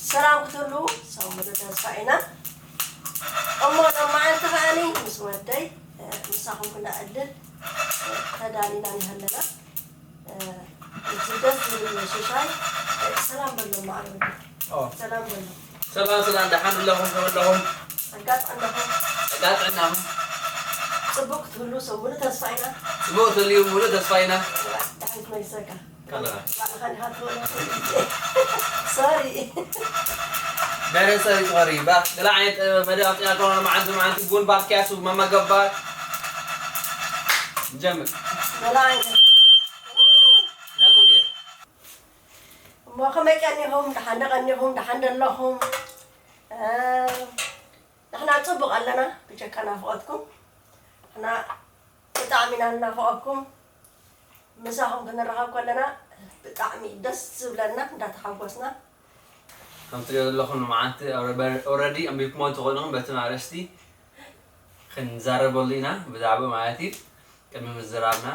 ሰላም ክትህልዉ ሰሙን ተስፋ ኢና። እሞ ሎማዓንቲ ከኣኒ ምስ ወደይ፣ እ፣ ምሳኹም ክነዕልል፣ እ፣ ተዳሊና ንሃለና። እ፣ እዚ ደስ ዝብል ሽሻይ፣ እ፣ ሰላም በሎም ማዕረ ወደይ። ኦ። ሰላም በሎም። ሰላም፣ ሰላም፣ ደሓን ኣለኹም? ከመይ ኣለኹም? ኣጋጥዕናኹም። ኣጋጥዕናኹም። ጽቡቕ ክትህሉ ሰው ሙሉ ተስፋ ኢና። ጽቡቕ ክትህልዩ ሙሉ ተስፋ ኢና። ደሓን ክመልሰካ። ካለኻ። ባዕልኻ ዲኻ ትበሎ? ሶሪ። ደረ ሶሪ፣ ሶሪ። ባ-፣ ገለ ዓይነት፣ እ፣ መደብ ኣምጺእናልኩም መዓልቲ፣ መዓልቲ ቡን ባኪያሱ መመገባ። ንጀምር። ገለ ዓይነት። ዳኩም እየ። እሞ ከመይ ቀኒኹም? ደሓን ዶ ቀኒኹም? ደሓን ዶ ኣለኹም? እ፣ ንሕና ጽቡቕ ኣለና፣ ብጀካ ናፍቖትኩም። ንሕና ብጣዕሚ ኢና ንናፍቐኩም። ምሳኹም ክንራኸብ ከለና ብጣዕሚ ደስ ዝብለና፣ እንዳተሓጎስና። ከም ትሪኦ ዘለኹም ንመዓንቲ ኦረ-፣ ኦረዲ ኣንቢብኩሞ ትኾኑ በቲ ኣርእስቲ ክንዛረበሉ ኢና፣ ብዛዕባ ማለት እዩ። ቅድሚ ምዝራብና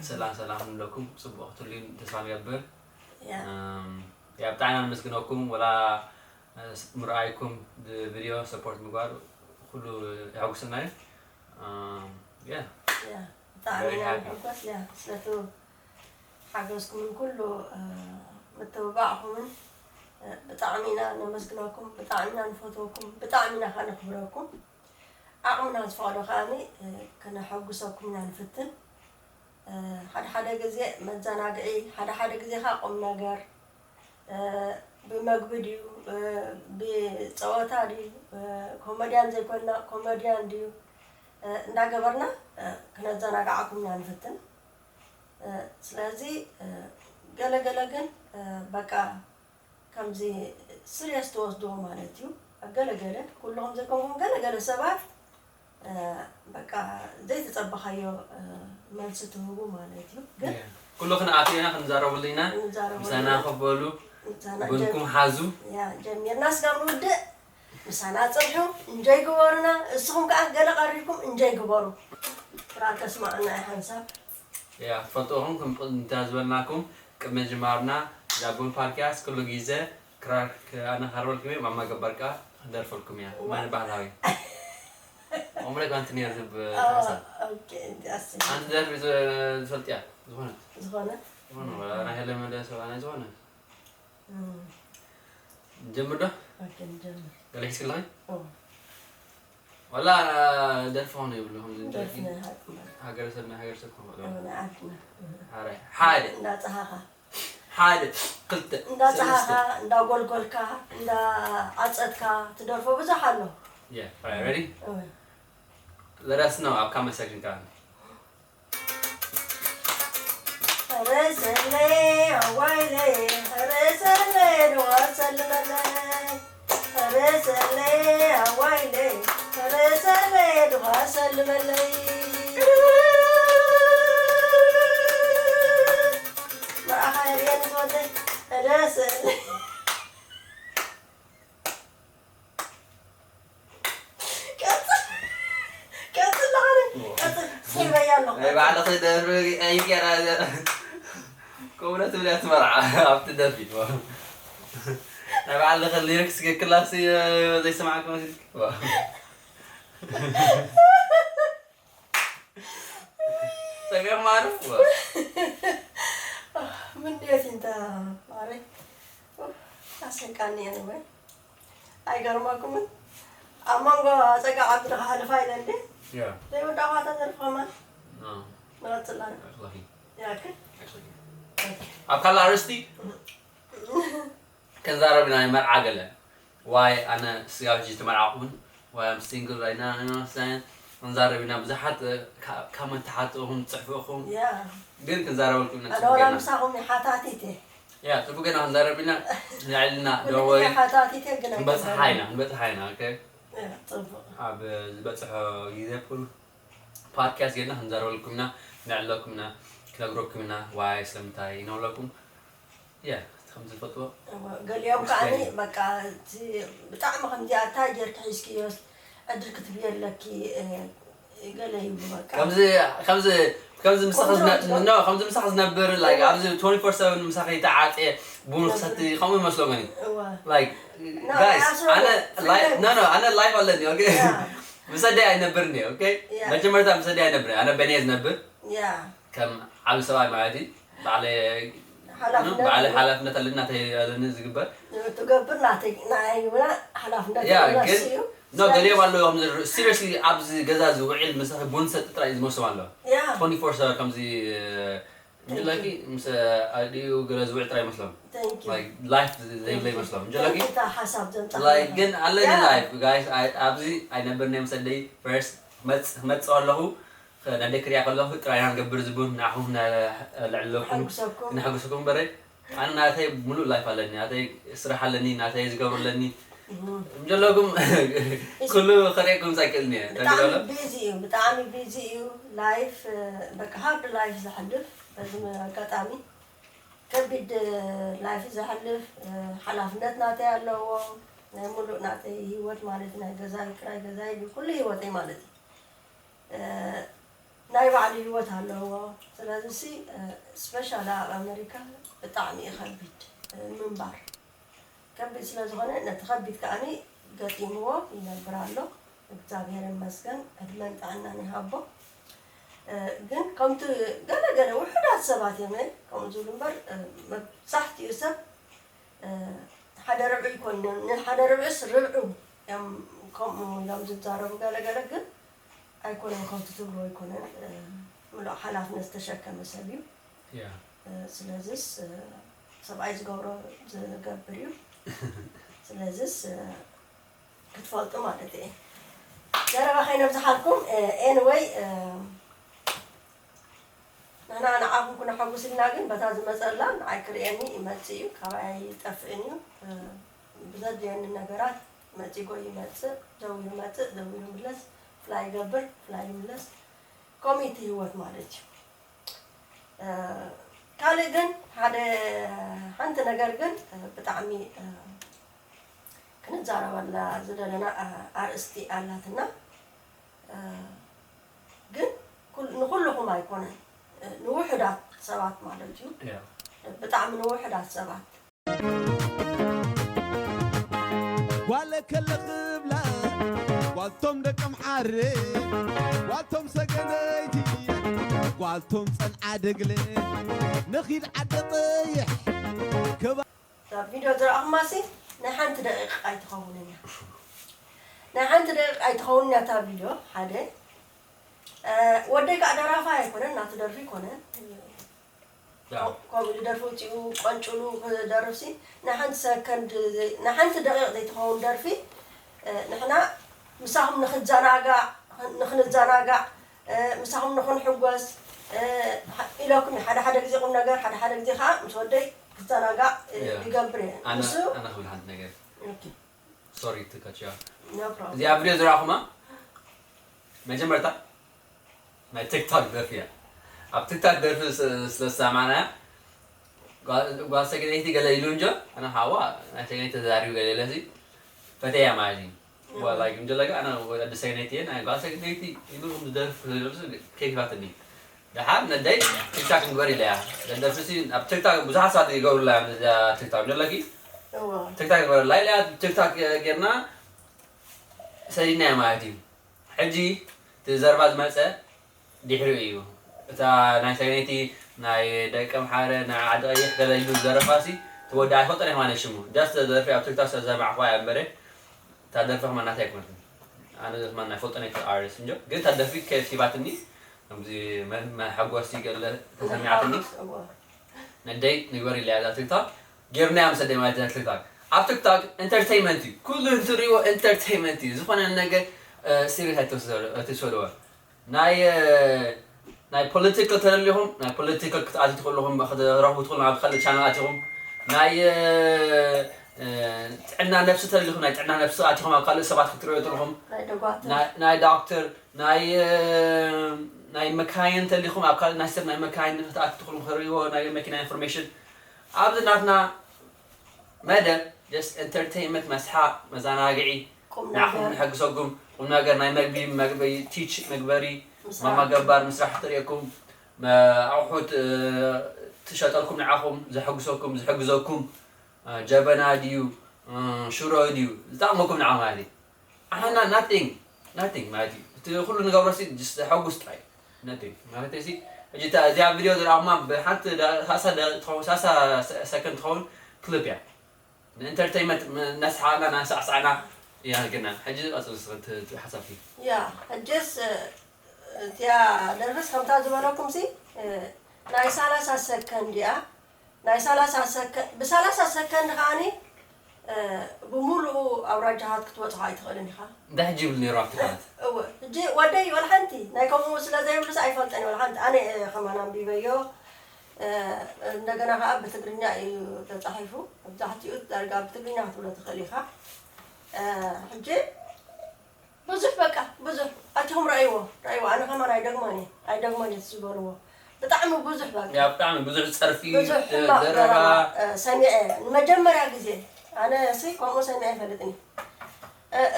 ሰላም ሰላም ንብለኩም፣ ጽቡቕ ክትህልዩ ተስፋ ንገብር። ያ። እም፣ ያ፣ ብጣዕሚ ኢና ነመስግነኩም፣ ወላ፣ እ፣ ስ-፣ ምርኣይኩም፣ ብ-፣ ቪድዮ ሰፖርት ምግባር ኩሉ የሐጉሰና እዩ። እም፣ ያ። ያ፣ ብጣዕሚ Very ኢና happy። ንሕጎስ፣ ያ፣ ስለቱ ሓገዝኩምን ኩሉ፣ እ፣ ምትብባዕኩምን፣ እ፣ ብጣዕሚ ኢና ነመስግነኩም፣ ብጣዕሚ ኢና ንፈትወኩም፣ ብጣዕሚ ኢና ከኣ ነኽብረኩም። ዓቕምና ዝፈቕዶ ከኣኒ፣ እ፣ ከነሐጉሰኩም ኢና ንፍትን። እ፣ ሓደ ሓደ ግዜ መዘናግዒ፣ ሓደ ሓደ ግዜ ከኣ ቁም ነገር፣ እ፣ ብመግቢ ድዩ፣ እ፣ ብጸወታ ድዩ፣ እ፣ ኮመድያን ዘይኮንና ኮመድያን ድዩ፣ እ፣ እንዳገበርና፣ እ፣ ክነዘናግዓኩም ኢና ንፍትን። እ፣ ስለዚ፣ እ፣ ገለ ገለ ግን፣ እ፣ በቃ ከምዚ ስርየስ ትወስድዎ ማለት እዩ። ኣብ ገለ ገለ፣ ኩልኹም ዘይኮንኩም፣ ገለ ገለ ሰባት፣ እ፣ በቃ ዘይተጸበኻዮ፣ እ፣ መልሲ ትህቡ ማለት እዩ። ግን ያ። ኩሉ ክንኣትው ኢና፣ ክንዛረበሉ ኢና። ክንዛረበሉ ምሳና ኢና። ኮፍ በሉ፣ ምሳና ቡንኩም ጀም-፣ ሓዙ። ያ፣ ጀሚርና ስጋብ ንውድእ ምሳና ጽንሑ፣ እንጆይ ግበሩና። እስኹም ከኣ ገለ ቀሪብኩም እንጆይ ግበሩ። ክራር ከስምዓና እዩ ሓንሳብ። ያ፣ ትፈልጥዎ ኢኹም፣ ከም ቅድም እንተ ዝበልናኩም፣ ቅድሚ ምጅማርና እዛ ቡን ፓድካስት ኩሉ ግዜ ክራር ክ-፣ ኣነ ክሃርበልኩም እየ፣ ማማ ገባር ከኣ ክደርፈልኩም እያ። ዋ። መን ባህላዊ? ኦምሬ ኳንቲ ነይር ዝብ-፣ ኦ፣ ተሓሳብ። ኦኬ፣ እንዲ ኣስቢ። ሓንቲ ደርፊ ዝ-፣ ዝፈልጥ እያ፣ ዝኾነት። ዝኾነት? ዝኾነ፣ ወላ ናይ ሄለን መለሰ፣ ወላ ናይ ዝኾነ። እም። ንጀምር ዶ? ኦኬ፣ ንጀምር። ገለ ሒዝኪ ኣለኺ? ኦ። ዋላ ደርፊ ኾነ ይብሉ፣ ከም ደርፊ ደርፊ ናይ ሃ-፣ ሃገረሰብ፣ ናይ ሃገረሰብ ክኾነ። ኦ፣ ናይ ዓድና። ሓራይ። ሓደ። እንዳጸሃኻ። ሓደ፣ ክልተ፣ እንዳጸሃኻ፣ ሰለስተ። እንዳጎልጎልካ፣ እንዳዓጸድካ ትደርፎ ብዙሕ ኣሎ። Yeah, all right, ready? ኦ። Let us know ኣብ comment section ከኣ። ርሰለይ ኣዋይለይ፣ ርሰለይ ድዋ ሰልመለይ፣ ርሰለይ ኣዋይለይ፣ ርሰለይ ድዋ ሰልመለይ። መርዓኻ የርእየኒ ዝወደይ፣ ርሰለይ። ቀጽል፣ ቀጽል፣ ቀጽል፣ ስርበያ ኣለኹ። ናይ ባዕልኺ ደርፊ ኣይገራ እዚኣ። ከምኡ ትብል እያ እቲ መርዓ ኣብቲ ደርፊ። ናይ ባዕልኺ ሊሪክስ ክላስ ዘይሰማዕኩ መሲልኪ። ጸገም ማርፍ። ምን ድየት እንተ ማረይ። ኣሰቃኒ እየ ወይ? ኣይገርመኩምን? ኣብ መንጎ ጸጋ ዓቢ ድኻ ሕልፋ ኢለ እንዴ? ያ። ዘይወዳእኳ ተዘርፍ ከማን? ኖ። ንቐጽል ኣነ። ኣኽላኺ። ያክል? ኣኽላኺ። ኦኬ። ኣብ ካልእ ኣርእስቲ? ክንዛረብ ኢና ናይ መርዓ ገለ። ዋይ ኣነ ስጋብ ሕጂ ዝተመርዓኹን፣ ዋይ ኣም ሲንግል ራይት ናው፣ ዩ ኖ ዋት ኣም ሴይንግ? ክንዛረብ ኢና ብዙሓት፣ እ፣ ካ-፣ ካብ መተሓትእኹም ትጽሕፉ ኢኹም። ያ። ግን ክንዛረበልኩም ኢና ኣነ ጽቡቅ ወላ ጌርና። ምሳኹም ይሓታቲት እየ። ያ፣ ጽቡቅ ጌርና ክንዛረብ ኢና። ንዕልና ኩሉ ዶ ግዜ ወይ ሓታቲት እየ ግን ክንበጽሓ ኣይገባን። ኢና፣ ክንበጽሓ ኢና፣ ኦኬ? ያ፣ ጽቡቅ። ኣብ ዝበጽሖ ግዜ ፑል ፓድካስት ጌርና ክንዛረበልኩም ኢና፣ ነዕለኩም ኢና፣ ክነግረኩም ኢና፣ ዋይ ስለምንታይ ኢንብለኩም። ያ፣ ከምዚ ትፈልጥዎ? እወ፣ ገሊኦም ከኣ ሪስፔክት። በቃ፣ እቲ ብጣዕሚ ከምዚኣ እንታይ ጌርኪ ሒዝክዮስ ዕድል ክትብዮ ኣለኪ፣ እ፣ ገለ ይብሉ በቃ። ከምዚ፣ ከምዚ ከምዚ ምሳኺ ዝነ- no ከምዚ ምሳኺ ዝነብር like ኣብዚ twenty-four seven ምሳኺ ተዓጽየ ቡን ክሰቲ ከምኡ ይመስሎም እኔ። እዋ Like No, guys that's wrong. ኣነ life no no ኣነ life ኣለኒ okay Yeah. ምሰደይ ኣይነብርን እየ okay Yeah. መጀመርታ ምሰደይ ኣይነብርን ኣነ በኔ ዝነብር yeah ከም ዓቢ ሰብኣይ ማለት እዩ ባዕለ ሓላፍነት ባዕለ ኣለዎ። ሓላፍነት ኣለኒ ናተይ ኣለኒ ዝግበር ትገብር ናተይ ናይ ብላ ሓላፍነት ያ ኣለዎ ግን እሱ እዩ። no ገሊኦም ኣለዉ ከምዚ seriously ኣብዚ ገዛ ዝውዕል ምሳኺ ቡን ሰጥ ጥራይ ዝመስሎም ኣለዉ Yeah. twenty-four seven ከምዚ ጀለኪ ምስ ኣዲኡ ገለ ዝውዕ ጥራይ ይመስሎም Thank you. Like life ዘይብለ ይመስሎም ጀለኪ Thank you እታ ሓሳብ ዘምጻእ Like ግን ኣለኒ Yeah. life guys ኣይ- ኣብዚ ኣይነብርን እየ ምስ ኣደይ first መጽ- ክመጽእ ኣለኹ ነደይ ክሪኣ ከለኹ ጥራይና ንገብር ዝቡን ንዓኹም ነልዕለኩም ሓጉሰኩም ነሐጉሰኩም በረ ኣነ ናተይ ሙሉእ life ኣለኒ ናተይ ስራሕ ኣለኒ ናተይ ዝገብሩ ኣለኒ ጀለኩም ኩሉ ከርእየኩም ሳይክእል እየ ብጣዕሚ busy እዩ ብጣዕሚ busy እዩ life በቃ hard life ዘሕልፍ በዚ ኣጋጣሚ ከቢድ life ዘሕልፍ ሓላፍነት ናተይ ኣለዎ ናይ ሙሉእ ናተይ ህይወት ማለት ናይ ገዛይ ክራይ ገዛይ ኩሉ ህይወተይ ማለት እዩ ናይ ባዕሉ ህይወት ኣለዎ ስለዚ ሲ special ኣብ ኣሜሪካ ብጣዕሚ እዩ ከቢድ ምንባር ከቢድ ስለ ዝኾነ ነቲ ከቢድ ከዓኒ ገጢምዎ ይነብር ኣሎ እግዚኣብሔር ይመስገን ዕድመን ጥዕናን ይሃቦ ግን ከምቲ ገለ ገለ ውሑዳት ሰባት እዮም ከምኡ ዝብሉ እምበር መብዛሕትኡ ሰብ ሓደ ርብዒ ይኮን ንሓደ ርብዒስ ርብዑ እዮም ከምኡ ኢሎም ዝዛረቡ ገለ ገለ ግን ኣይኮነን ከምቲ ትብልዎ ኣይኮነን ምሉእ ሓላፍነት ዝተሸከመ ሰብ እዩ ስለዚስ ሰብኣይ ዝገብሮ ዝገብር እዩ ስለዚስ ክትፈልጡ ማለት እየ ዘረባ ከይነብዝሓልኩም anyway ንሕና ንዓኹም ክነሐጉስ ኢልና ግን በታ ዝመፀላ ንዓይ ክርእየኒ ይመፅእ እዩ ካባይ ይጠፍእን እዩ ብዘድልየኒ ነገራት መፂጎ ይመፅእ ደው ይመፅእ ደው ይምለስ ፍላይ ይገብር ፍላይ ይምለስ ከምኡ እቲ ህይወት ማለት እዩ ካልእ ግን ሓደ ሓንቲ ነገር ግን ብጣዕሚ ክንዛረበላ ዝደለና ኣርእስቲ ኣላትና ግን ንኩልኹም ኣይኮነን ንውሕዳት ሰባት ማለት እዩ ብጣዕሚ ንውሕዳት ሰባት ጓለ ከለ ክብላ ጓልቶም ደቀምሓረ ጓልቶም ሰገነይቲ ጓልቶም ጸንዓ ደግለ ንኺድ ዓዲ ቀይሕ ከባ እዛ ቪድዮ ዝረኣኹማ ሲ ናይ ሓንቲ ደቂቕ ኣይትኸውንን እያ ናይ ሓንቲ ደቂቕ ኣይትኸውን እያ እታ ቪድዮ ሓደ ወደይ ከዓ ደራፋ ኣይኮነን ናትደርፊ ይኮነን ከምኡ ኢሉ ደርፊ ውፅኡ ቀንጭሉ ክደርፍ ሲ ናይ ሓንቲ ሰከንድ ናይ ሓንቲ ደቂቕ ዘይትኸውን ደርፊ ንሕና ምሳኹም ንክዘናጋዕ ንክንዘናጋዕ ምሳኹም ንክንሕጎስ ኢለኩም ሓደ ሓደ ግዜ ቁም ነገር ሓደ ሓደ ግዜ ከዓ ምስ ወደይ ክዘናጋዕ ይገብር እየ ኣነ ንሱ ኣነ ክብል ሓንቲ ነገር ኦኬ፣ sorry to cut you off no problem። እዚኣ ቪድዮ ዝረኣኹማ መጀመርታ ናይ ቲክቶክ ደርፊ እያ ኣብ ቲክቶክ ደርፊ ስ- ስለ ዝሰማዕናያ ጓል ጓል ሰገነይቲ ገለ ኢሉ እንጆ ኣነ ሓዋ ናይ ሰገነይቲ ተዛሪቡ ገለ ኢለሲ ፈተያ ማለት እዩ ጓል like እንጀለጋ ኣነ ወዲ ሰገነይቲ እየ ናይ ጓል ሰገነይቲ ኢሉ ዝደርፍ ከይፋትኒ ደሓር ነደይ ቲክታክ ንግበር ኢለያ ደደፍሲ ኣብ ቲክታክ ብዙሓት ሰባት ይገብሩላ እዮም እዚኣ ቲክታክ ደለኪ እዋ ቲክታክ ንግበረላ ኢለያ ቲክታክ ጌርና ሰዲድናዮ ማለት እዩ ሕጂ እቲ ዘረባ ዝመፀ ድሕሪኡ እዩ እታ ናይ ሰገነይቲ ናይ ደቂ ኣምሓረ ናይ ዓዲ ቀይሕ ገለ ኢሉ ዝደረፋ ሲ እቲ ወዲ ኣይፈልጦን እየ ከማን ሽሙ just ደርፊ ኣብ ቲክታክ ስለ ዝሰማዕኹዋ እያ እምበረ እታ ደርፊ ከማን ናተይ ኣይኮነትን ኣነ ከማን ኣይፈልጦን እየ ኣርቲስት እንጆ ግን እታ ደርፊ ከሲባትኒ ከምዚ መ- መሐጎሲ ገለ ተሰሚዓትኒ እዋ ነደይ ንግበር ኢለያ እዛ ቲክታክ ጌርናያ ምስ ኣደይ ማለት እዛ ቲክታክ ኣብ ቲክታክ ኢንተርቴይመንት እዩ ኩሉ እንትሪእዎ ኢንተርቴይመንት እዩ ዝኾነ ነገር ሲሪየስ ኣይትወስደሉ ኣይትወስደልዎ ናይ ናይ ፖለቲካል ተደሊኹም ናይ ፖለቲካል ክትኣትዩ ትኽእሉ ኢኹም ክትረኽቡ ትኽእሉ ኣብ ካልእ ቻነል ኣቲኹም ናይ ጥዕና ነብሲ ተደሊኹም ናይ ጥዕና ነብሲ ኣቲኹም ኣብ ካልእ ሰባት ክትሪኡ ትልኹም ናይ ደጓትር ናይ- ናይ ዶክተር ናይ ናይ መካይን ተሊኹም ኣብ ካልእ ናይ ሰብ ናይ መካይን ክትኣትዩ ትኽእሉ ክትሪእዎ ናይ መኪና ኢንፎርሜሽን ኣብዚ ናትና መደብ just ኢንተርቴይንመንት መስሓቕ መዘናግዒ ቁም ንዓኹም ነገር ንሕግዘኩም ቁም ነገር ናይ መግቢ መግቢ ቲች መግበሪ ምስራሕ። ማማ ገባር ምስራሕ ትርእየኩም ኣቑሑት ትሸጠልኩም፣ ንዓኹም ዘሐጉሰኩም፣ ዝሕግዘኩም ጀበና ድዩ ሽሮ ድዩ ዝጠቕመኩም ንዓ ማለት እዩ። ኣሕና ናቲንግ ናቲንግ ማለት እዩ። እቲ ኩሉ ንገብሮ ሲ ጀስት ዘሐጉስ ጥራይ። ናቲንግ ማለት ሲ። ሕጂ እዚኣ ቪድዮ ዝረኣኹማ ብሓንቲ ሳሳ ትኸውን፣ ሳሳ ሰከንድ ትኸውን ክሊፕ እያ። ንኢንተርተይመንት እናስሓቕና እናሳዕሳዕና እያ ግና። ሕጂ ቀፅል ንስኽን ትብል ሓሳብኪ። ያ፣ ሕጅስ እቲያ ደርፍስ ከምታ ዝበለኩም ሲ ናይ ሰላሳ ሰከንድ እያ። ናይ ሰላሳ ሰከንድ፣ ብሰላሳ ሰከንድ ከዓኒ ብሙሉኡ ኣውራጃታት ክትበፅሖ ኣይትኽእልን ኢኻ። እንታይ ሕጂ ይብል ነይሩ ኣብቲ ቃላት? እወ፣ ሕጂ ወደይ ወላ ሓንቲ ናይ ከምኡ ስለ ዘይብሉስ ኣይፈልጠን እየ ወላ ሓንቲ። ኣነ እየ ከማን ኣንቢበዮ። እንደገና ከዓ ብትግርኛ እዩ ተፃሒፉ። መብዛሕትኡ ዳርጋ ብትግርኛ ክትብሎ ትኽእል ኢኻ። ሕጂ ብዙሕ በቃ ብዙሕ ኣቲኹም ረኣይዎ፣ ረኣይዎ። ኣነ ከማን ኣይደግሞን እየ፣ ኣይደግሞን እየ ዝበልዎ። ብጣዕሚ ብዙሕ በቃ። ያ ብጣዕሚ ብዙሕ ፀርፊ፣ ብዙሕ ሕማቕ ዘረባ። ዘረባ ሰሚዐ። ንመጀመርያ ግዜ ኣነ ሲ ከምኡ ሰሚዐ ኣይፈልጥን እየ።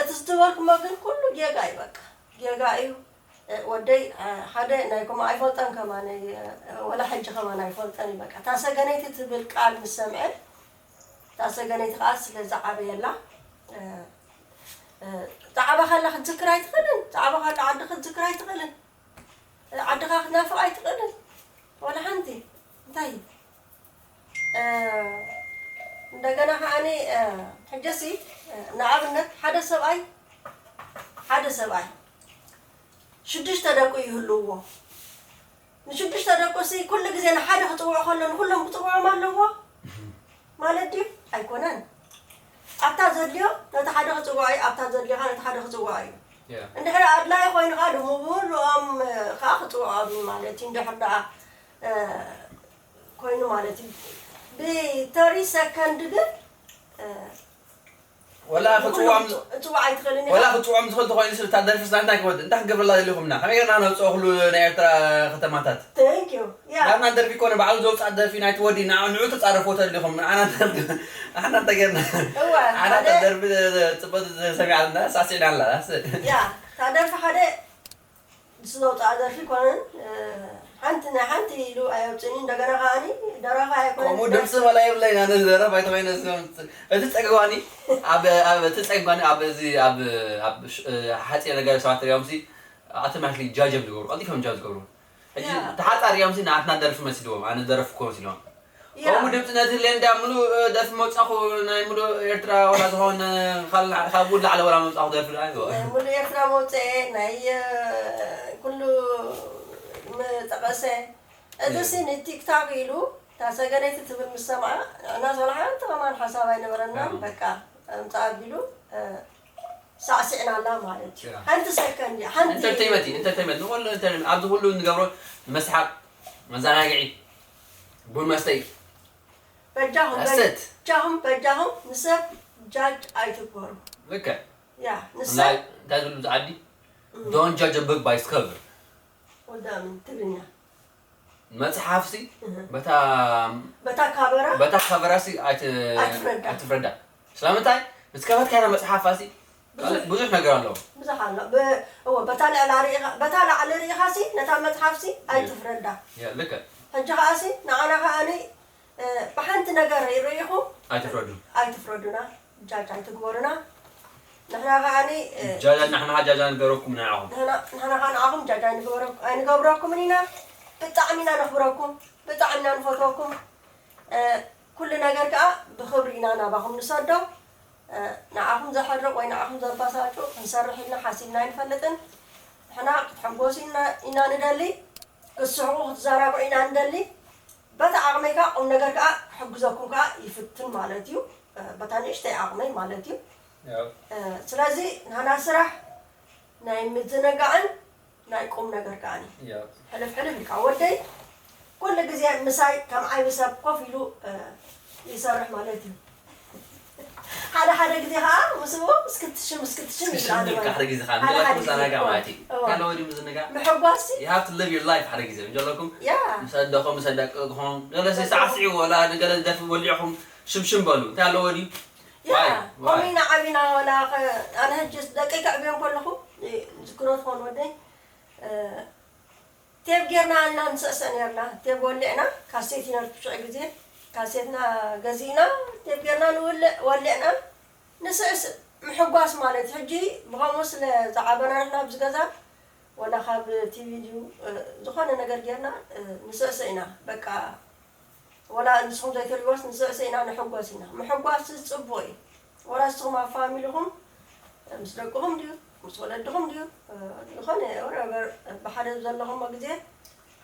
እቲ ዝትበልኩሞ ግን ኩሉ ጌጋ እዩ በቃ፣ ጌጋ እዩ። ወደይ ሓደ ናይ ከምኡ ኣይፈልጠን ከማን፣ ወላ ሕጂ ከማን ኣይፈልጠን እዩ በቃ። እታ ሰገነይቲ ትብል ቃል ምስ ሰምዐ፣ እታ ሰገነይቲ ከዓ ስለ ዝዓበየላ፣ ፃዕባ ከላ ክትዝክር ኣይትኽእልን፣ ፃዕባ ከላ ዓዲ ክትዝክር ኣይትኽእልን፣ ዓድኻ ክትናፍቕ ኣይትኽእልን። ወላ ሓንቲ እንታይ እዩ? እንደገና ከዓኒ ሕጂ ሲ ንኣብነት ሓደ ሰብኣይ፣ ሓደ ሰብኣይ ሽዱሽተ ደቁ ይህልውዎ። ንሽዱሽተ ደቁ ሲ ኩሉ ግዜ ንሓደ ክፅውዖ ከሎ ንኩሎም ክፅውዖም ኣለዎ ማለት ድዩ? ኣይኮነን። ኣብታ ዘድልዮ ነቲ ሓደ ክፅውዖ እዩ፣ ኣብታ ዘድልዮ ከዓ ነቲ ሓደ ክፅውዖ እዩ። እንድሕር ኣድላይ ኮይኑ ከዓ ንምሉኦም ከዓ ክፅውዖም ማለት እዩ። እንድሕር ደኣ ኮይኑ ማለት እዩ። ብተሪ ሰከንድ ግን ወላ ክፅውዖም እፅዋዕ ኣይትኽእልን ወላ ኢኻ። ክፅውዖም ዝኽእል ተኮይኑ ስለ እታ ደርፊ ስላ እንታይ ክወድ እንታይ ክገብረላ ደሊኹምና ከመይ ጌርና ነውፅኦ ኩሉ ናይ ኤርትራ ከተማታት Thank you. Yeah. ናትና ደርፊ ኮነ ባዕሉ ዘውፅኣ ደርፊ ናይ ትወዲ ንዓ ንዑ ተፃረፎ ተሊኹም ንዓና ንዓና እንታይ ጌርና እወ፣ ንዓና ሓደ ደርፊ ፅቡቅ ሰሚዓልና ሳዕሲዕና ኣላ ያ፣ እታ ደርፊ ሓደ ንሱ ዘውፅኣ ደርፊ ኮነን ሓንቲ ናይ ሓንቲ ኢሉ ኣየውፅእኒ እንደገና ከዓኒ ደራፋ ኣይኮነን ከምኡ ድምፂ መላ የብለይን ኣነ ዝደረፍ ኣይተኮይነ እቲ ፀግባኒ ኣብ ኣብ እቲ ፀግባኒ ኣብ እዚ ኣብ ኣብ ሓፂረ ነገር ሰባት ሪኦም ሲ ኣተማሽሊ ጃጅ እዮም ዝገብሩ ቀልጢፎም ጃጅ ዝገብሩ ሕጂ ተሓፃሪ እዮም ሲ ንኣትና ደርፊ መሲልዎም ኣነ ዝደረፍኩ መሲልዎም ከምኡ ድምፂ ነቲ ሌንዳ ምሉእ ደርፊ መውፃኹ ናይ ምሉእ ኤርትራ ዋላ ዝኾነ ካብ ውድ ላዕለ ዋላ መውፃኹ ደርፊ ደኣ ይበ ናይ ሙሉ ኤርትራ መውፅኤ ናይ ኩሉ ምጠቐሰ እዚ ሲ ንቲክታክ ኢሉ እታ ሰገነይቲ ትብል ምስ ሰምዓ ንሕና ዝኾነ ሓንቲ ከማን ሓሳብ ኣይነበረናን በቃ ኣምፃ ኣቢሉ ሳዕሲዕናላ ማለት እዩ ሓንቲ ሰከንድ ሓንቲ ኢንተርቴይመንት እዩ ኢንተርቴይመንት ንኩሉ ኢንተርቴይመንት ኣብዚ ኩሉ ንገብሮ ንመስሓቅ መዘናግዒ ቡን መስተይ በጃኹም That's it። በጃኹም በጃኹም ንሰብ ጃጅ ኣይትግበሩ ልክዕ ያ ንሰብ እንታይ እንታይ ዝብሉ ኣብዚ ዓዲ don't judge a book by its cover ወዳምን ትግርኛ መፅሓፍ ሲ በታ በታ ካበራ በታ ካበራ ሲ ኣይት- ኣይትፍረዳ። ኣይትፍረዳ ስለምንታይ ምስ ከፈትካያ መፅሓፋ ሲ ብዙሕ ብዙሕ ነገር ኣለዎ ብዙሕ ኣሎ ብ- እወ በታ ልዕላ ርኢኻ በታ ላዕሊ ርኢኻ ሲ ነታ መፅሓፍ ሲ ኣይትፍረዳ ያ ልክዕ ሕጂ ከዓ ሲ ንዓና ከዓኒ እ፣ ብሓንቲ ነገር ርኢኹም ኣይትፍረዱ ኣይትፍረዱና ጃጅ ኣይትግበሩና ንሕና ከዓኒ እ፣ ጃጃ ንሕና ጃጃ ንገረኩም ንዓኹም ንሕና ንሕና ከዓ ንዓኹም ጃጅ ኣይንግበረ- ኣይንገብረኩምን ኢና ብጣዕሚ ኢና ነኽብረኩም ብጣዕሚ ኢና ንፈትወኩም እ፣ ኩሉ ነገር ከዓ ብኽብሪ ኢና ናባኹም ንሰዶ እ፣ ንዓኹም ዘሕርቕ ወይ ንዓኹም ዘባሳጩ ክንሰርሕ ኢልና ሓሲብና ኣይንፈልጥን ንሕና ክትሕጎሱ ኢና- ኢና ንደሊ ክትስሕቑ ክትዘናግዑ ኢና ንደሊ በቲ ዓቕመይ ከዓ ቁም ነገር ከዓ ክሕግዘኩም ከዓ ይፍትን ማለት እዩ በታ ንእሽተይ ዓቕመይ ማለት እዩ ስለዚ ናና ስራሕ ናይ ምዝንጋዕን ናይ ቁም ነገር ከዓ ሕልፍ ሕልፍ ኢልካ ወደይ ኩሉ ግዜ ምሳይ ከም ዓይቢ ሰብ ኮፍ ኢሉ ይሰርሕ ማለት እዩ ሓደ ሓደ ግዜ ከዓ ምስኡ እስክትሽም እስክትሽም ይብላ ሓደ ሓደ ግዜ ምሕጓስ you have to live your life ሓደ ግዜ እንጀለኩም ምስ ኣደኹም ምስ ኣደቅኹም ገለ ሳዕስዒ ወላ ንገለ ደፊ ወሊዕኹም ሽምሽም በሉ እንታይ ኣለዎ ድዩ ያ ኮሚና ዓቢና ወላ ኣነ ሕጂ ደቂ ከዕብዮም ከለኹ ዝክሮ ትኾን ወደይ ቴብ ጌርና ኣልና ንስዕስዕ ኔርና። ቴብ ወሊዕና፣ ካሴት እዩ ነርኩ ሽዑ ግዜ። ካሴትና ገዚእና፣ ቴብ ጌርና ንውልዕ፣ ወሊዕና ንስዕስዕ። ምሕጓስ ማለት ሕጂ ብኸምኡ ስለ ዝዓበና ንሕና ኣብዚ ገዛ፣ ወላ ካብ ቲቪ ድዩ፣ እ፣ ዝኾነ ነገር ጌርና፣ እ፣ ንስዕስዕ ኢና። በቃ፣ ወላ ንስኹም ዘይትሪእዎስ ንስዕስዕ ኢና፣ ንሕጎስ ኢና። ምሕጓስ ጽቡቕ እዩ። ወላ ንስኹም ኣብ ፋሚሊኹም፣ እ፣ ምስ ደቅኹም ድዩ፣ ምስ ወለድኹም ድዩ፣ እ፣ ዝኾነ ወረበር ብሓደ ዘለኹሞ ግዜ፣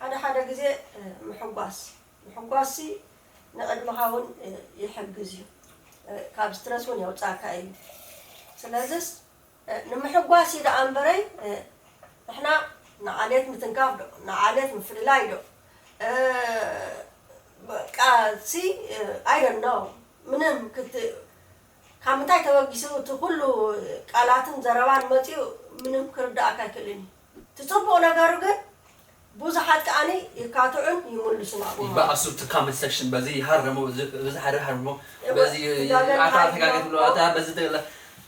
ሓደ ሓደ ግዜ፣ እ፣ ምሕጓስ፣ ምሕጓስሲ ንዕድመኻ እውን፣ እ፣ ይሕግዝ እዩ። እ፣ ካብ ስትረስ እውን የውጻእካ እዩ። ስለዝስ፣ እ፣ ንምሕጓስ እዩ ደኣ እምበረይ፣ እ፣ ንሕና ንዓሌት ምትንካፍ ዶ፣ ንዓሌት ምፍልላይ ዶ፣ እ፣ በቃ ሲ፣ እ፣ I don't know። ምንም ክት-፣ ካብ ምንታይ ተበጊሱ እቲ ኩሉ ቃላትን ዘረባን መጺኡ ምንም ክርዳእካ ኣይክእልን እዩ። እቲ ጽቡቕ ነገሩ ግን ብዙሓት ከኣኒ ይካትዑን ይምልሱን ኣብኡ ማለት እዩ። ይበኣሱ፣ እቲ comment section በዚ ይሃርሙ፣ በዚ፣ በዚ ሓደ ሃርሙ፣ እወ፣ በዚ ትጋገ ኣታ ሃርሙ። ተጋገ ትብሎ፣ ኣታ በዚ ተለ-፣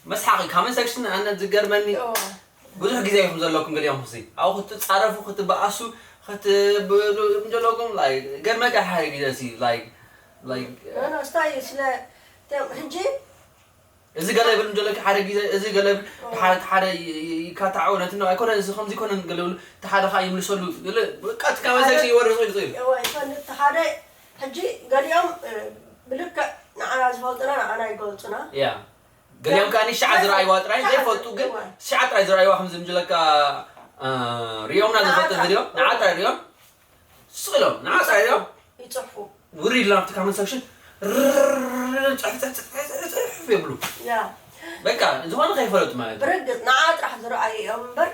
መስሓቂ comment section ኣነ ዝገርመኒ እወ። ብዙሕ ግዜ ኢኹም ዘለኩም ገሊኦም ሲ ኣብኡ ክትጻረፉ፣ ክትበኣሱ፣ ክትብሉ ዘለኩም፣ like፣ ገርመካ ሓደ ግዜ ሲ፣ like፣ like፣ ኖ፣ ኖ፣ ስታይ ስለ፣ ተ-፣ ሕጂ እዚ ገለ ይብል እንጀለኪ ሓደ ግዜ፣ እዚ ገለ ይብል፣ እወ። ሓደ፣ ሓደ ይ-፣ ይ-፣ ይካታዕ፣ እውነት ነው፣ ኣይኮነን፣ እዚ ከምዚ ይኮነን፣ ገለ ይብሉ፣ እቲ ሓደ ኸኣ ይምልሰሉ፣ ገለ፣ በቃ፣ እቲ comment section ይወርድ ይኽእል እዩ። እወ፣ ይኮን፣ እቲ ሓደ፣ ሕጂ ገሊኦም፣ እ፣ ብልክዕ ንዓና ዝፈልጡና፣ ንዓና ይገልጹና። ያ። ገሊኦም ከኣ ንሻዕ ሻዕ ዝረኣይዋ ጥራይ ሻዕ ዘይፈልጡ፣ ግን እወ። ሻዕ ጥራይ ዝረኣይዋ፣ ከምዚ እንጀለካ፣ እ፣ ሪኦምና ንዓ ዝፈልጡ ጥራሕ። ቪድዮ፣ ንዓ ጥራሕ ሪኦም። ስቕ ኢሎም፣ ንዓ ጥራሕ ኢሎም። ይጽሕፉ። ውሪ ኢልና ኣብቲ comment section ርር ጽሕፍ፣ ጽሕፍ፣ ጽሕፍ፣ ጽሕፍ የብሉ። ያ። በቃ፣ ዝኾነ ከይፈለጡ ማለት እዩ። ብርግጽ፣ ንዓ ጥራሕ ዝረኣዩ እዮም እምበር፣